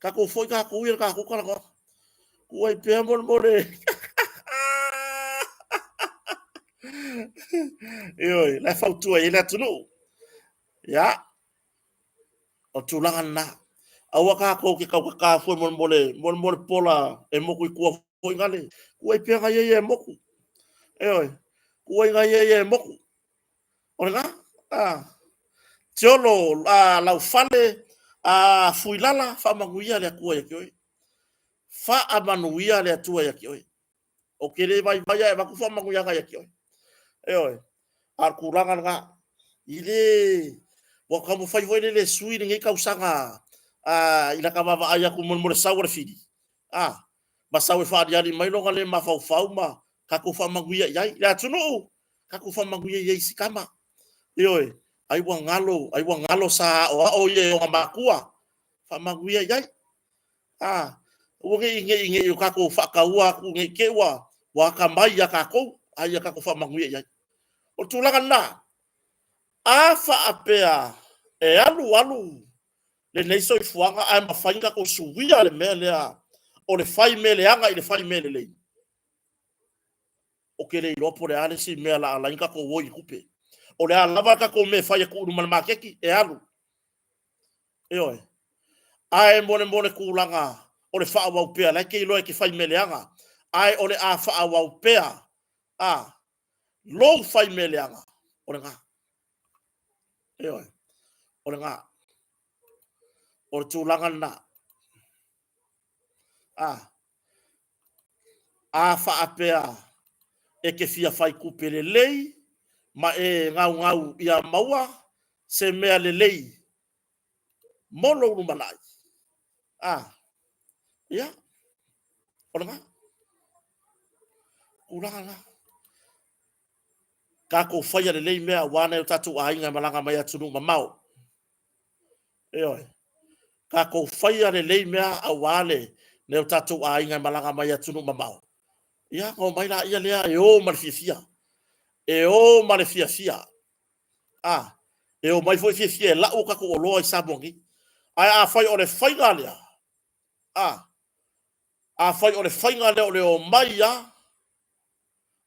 Tatou foi tatou ia le tatou talanoaga. Tuu ai pea molemole. Ioe, la e fautua i ai le atunuu. Ia, o le tulaga lena. Aua tatou te tautatā fua molemole, molemole pola e moku i tua foi gale. Tuu ai pea nai ia e moku. Ioe, tuu ai nai ia e moku. O lena, a, tiolo a, laufale a, fuilala, faamanuia le Atua ia te oe. Faamanuia le Atua ia te oe. Ou te le vaivai ae avatu faamanuiaga ia te oe. Ioe, a o le tulaga lena. I le, ua taumafai foi lele e sui lenei tausaga a, i lata vaavaai atu mo le sau o le fili, a, ma sau e faaaliali mai lona le mafaufau ma tatou faamanuia i ai. Le atunuu, tatou faamanuia i ai i si tama. Ioe, ai ua galo, ai ua galo sa aoao ia e ona matua, faamanuia i ai. A, aua ne i, ne i, ne i o tatou faataua atu ne i te i ua, ua atamai ia tatou, a ia tatou faamanuia i ai. O le tulaga lena, a faapea e alu alu lenei soifuaga ae mafai ona tatou suia le mea lea o le fai mea leaga i le fai mea lelei, ou te le iloa po o le a le isi mea o le a ala ai ona tatou o i le tupe. O le a lava le tatou mea e fai e tuu i luma o le maketi, e alu. Ioe. Ae molemole tulaga o le faaauau pea, la e te iloa e te fai mea leaga, ae o le a faaauau pea a lou fai mea leaga, o lena. Ioe, o lena. O le tulaga lena. A, a faapea e te fia fai tupe lelei ma e gaugau ia maua se mea lelei mo lou lumanai, a, ia, o lena. Tulaga lena. Tatou faia lelei mea aua nai o tatou aiga e malaga mai atunuu mamao. Ioe. Tatou faia lelei mea aua le nai o tatou aiga e malaga mai atunuu mamao. Ia, ona omai laia lea e o ma le fiafia. E o ma le fiafia. A, e omai foi fiafia e lau o tatou oloa i Samoa nei. Ae afai o le faiga lea, a, afai o le faiga lea o le omai a,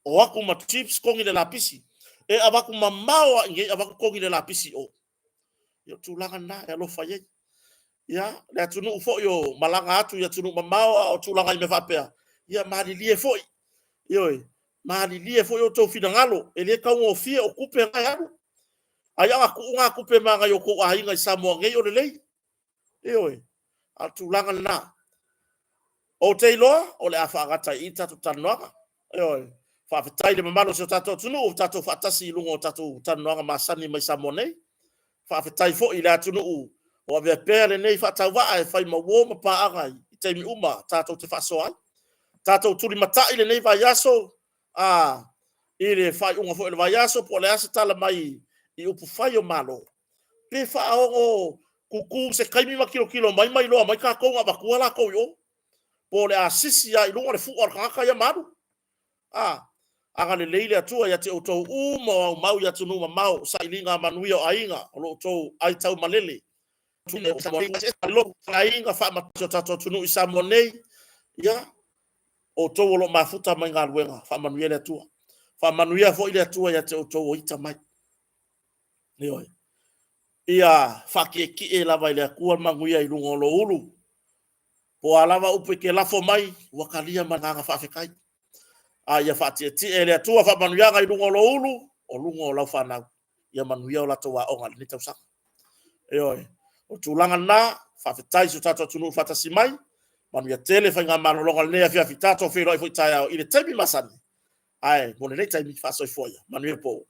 o atu ma chips togi le lapisi. E avatu mamao lava i inei avatu togi le lapisi i o. Ia o tulaga lena e alofa i ai. Ia, le atunuu foi o malaga atu i atunuu mamao a o tulaga i mea faapea, ia malilie foi. Ioe, malilie foi outou finagalo, e le taugofie o tupe na e alu. Ai a tuu na tupe ma nai o outou aiga i Samoa nei o lelei. Ioe, a o le tulaga lena. Ou te iloa o le a faagata i i le tatou talanoaga. Ioe, faafetai i le mamalu o si o tatou atunuu ua tatou faatasi i luga o tatou talanoaga masani mai Samoa nei. Faafetai foi i le atunuu o avea pea lenei faatauvaa e fai ma uo ma paaga i taimi uma tatou te faasoa ai. Tatou tulimatai lenei vaiaso a i le faaiuga foi o le vaiaso po o le a se tala mai i upufai o Malo. Pe faaono tutu se taimi ma tilotilo mai ma iloa mai tatou na avatua latou i o. Po o le a sisi lava i luga le fua o le tagata ia ma alu. A, agalelei le Atua ia te outou uma o aumau i atunuu mamao, sailiga manuia o aiga, o lo outou aitaumalele. Aiga faamatusa o tatou atunuu i Samoa nei, ia, outou o lo o mafuta mai galuega, faamanuia le Atua. Faamanuia foi le Atua ia te outou o ita mai. Ioe. Ia faatietie lava i le Atua le manuia i luga o lou ulu. Po o a lava upu e te lafo mai, ua talia ma le agaga faafetai. A ia faatietie e le Atua faamanuiaga i luga o lou ulu, o luga o lau fanau. Ia manuia o latou aoga i lenei tausaga. Ioe. O tulaga lena, faafetai i si o tatou atunuu faatasi mai. Manuia tele faigamalologa o lenei afiafi. Tatou feiloai foi taeao i le taimi masani. Ae mo lenei taimi, faasoifua ia. Manuia le po.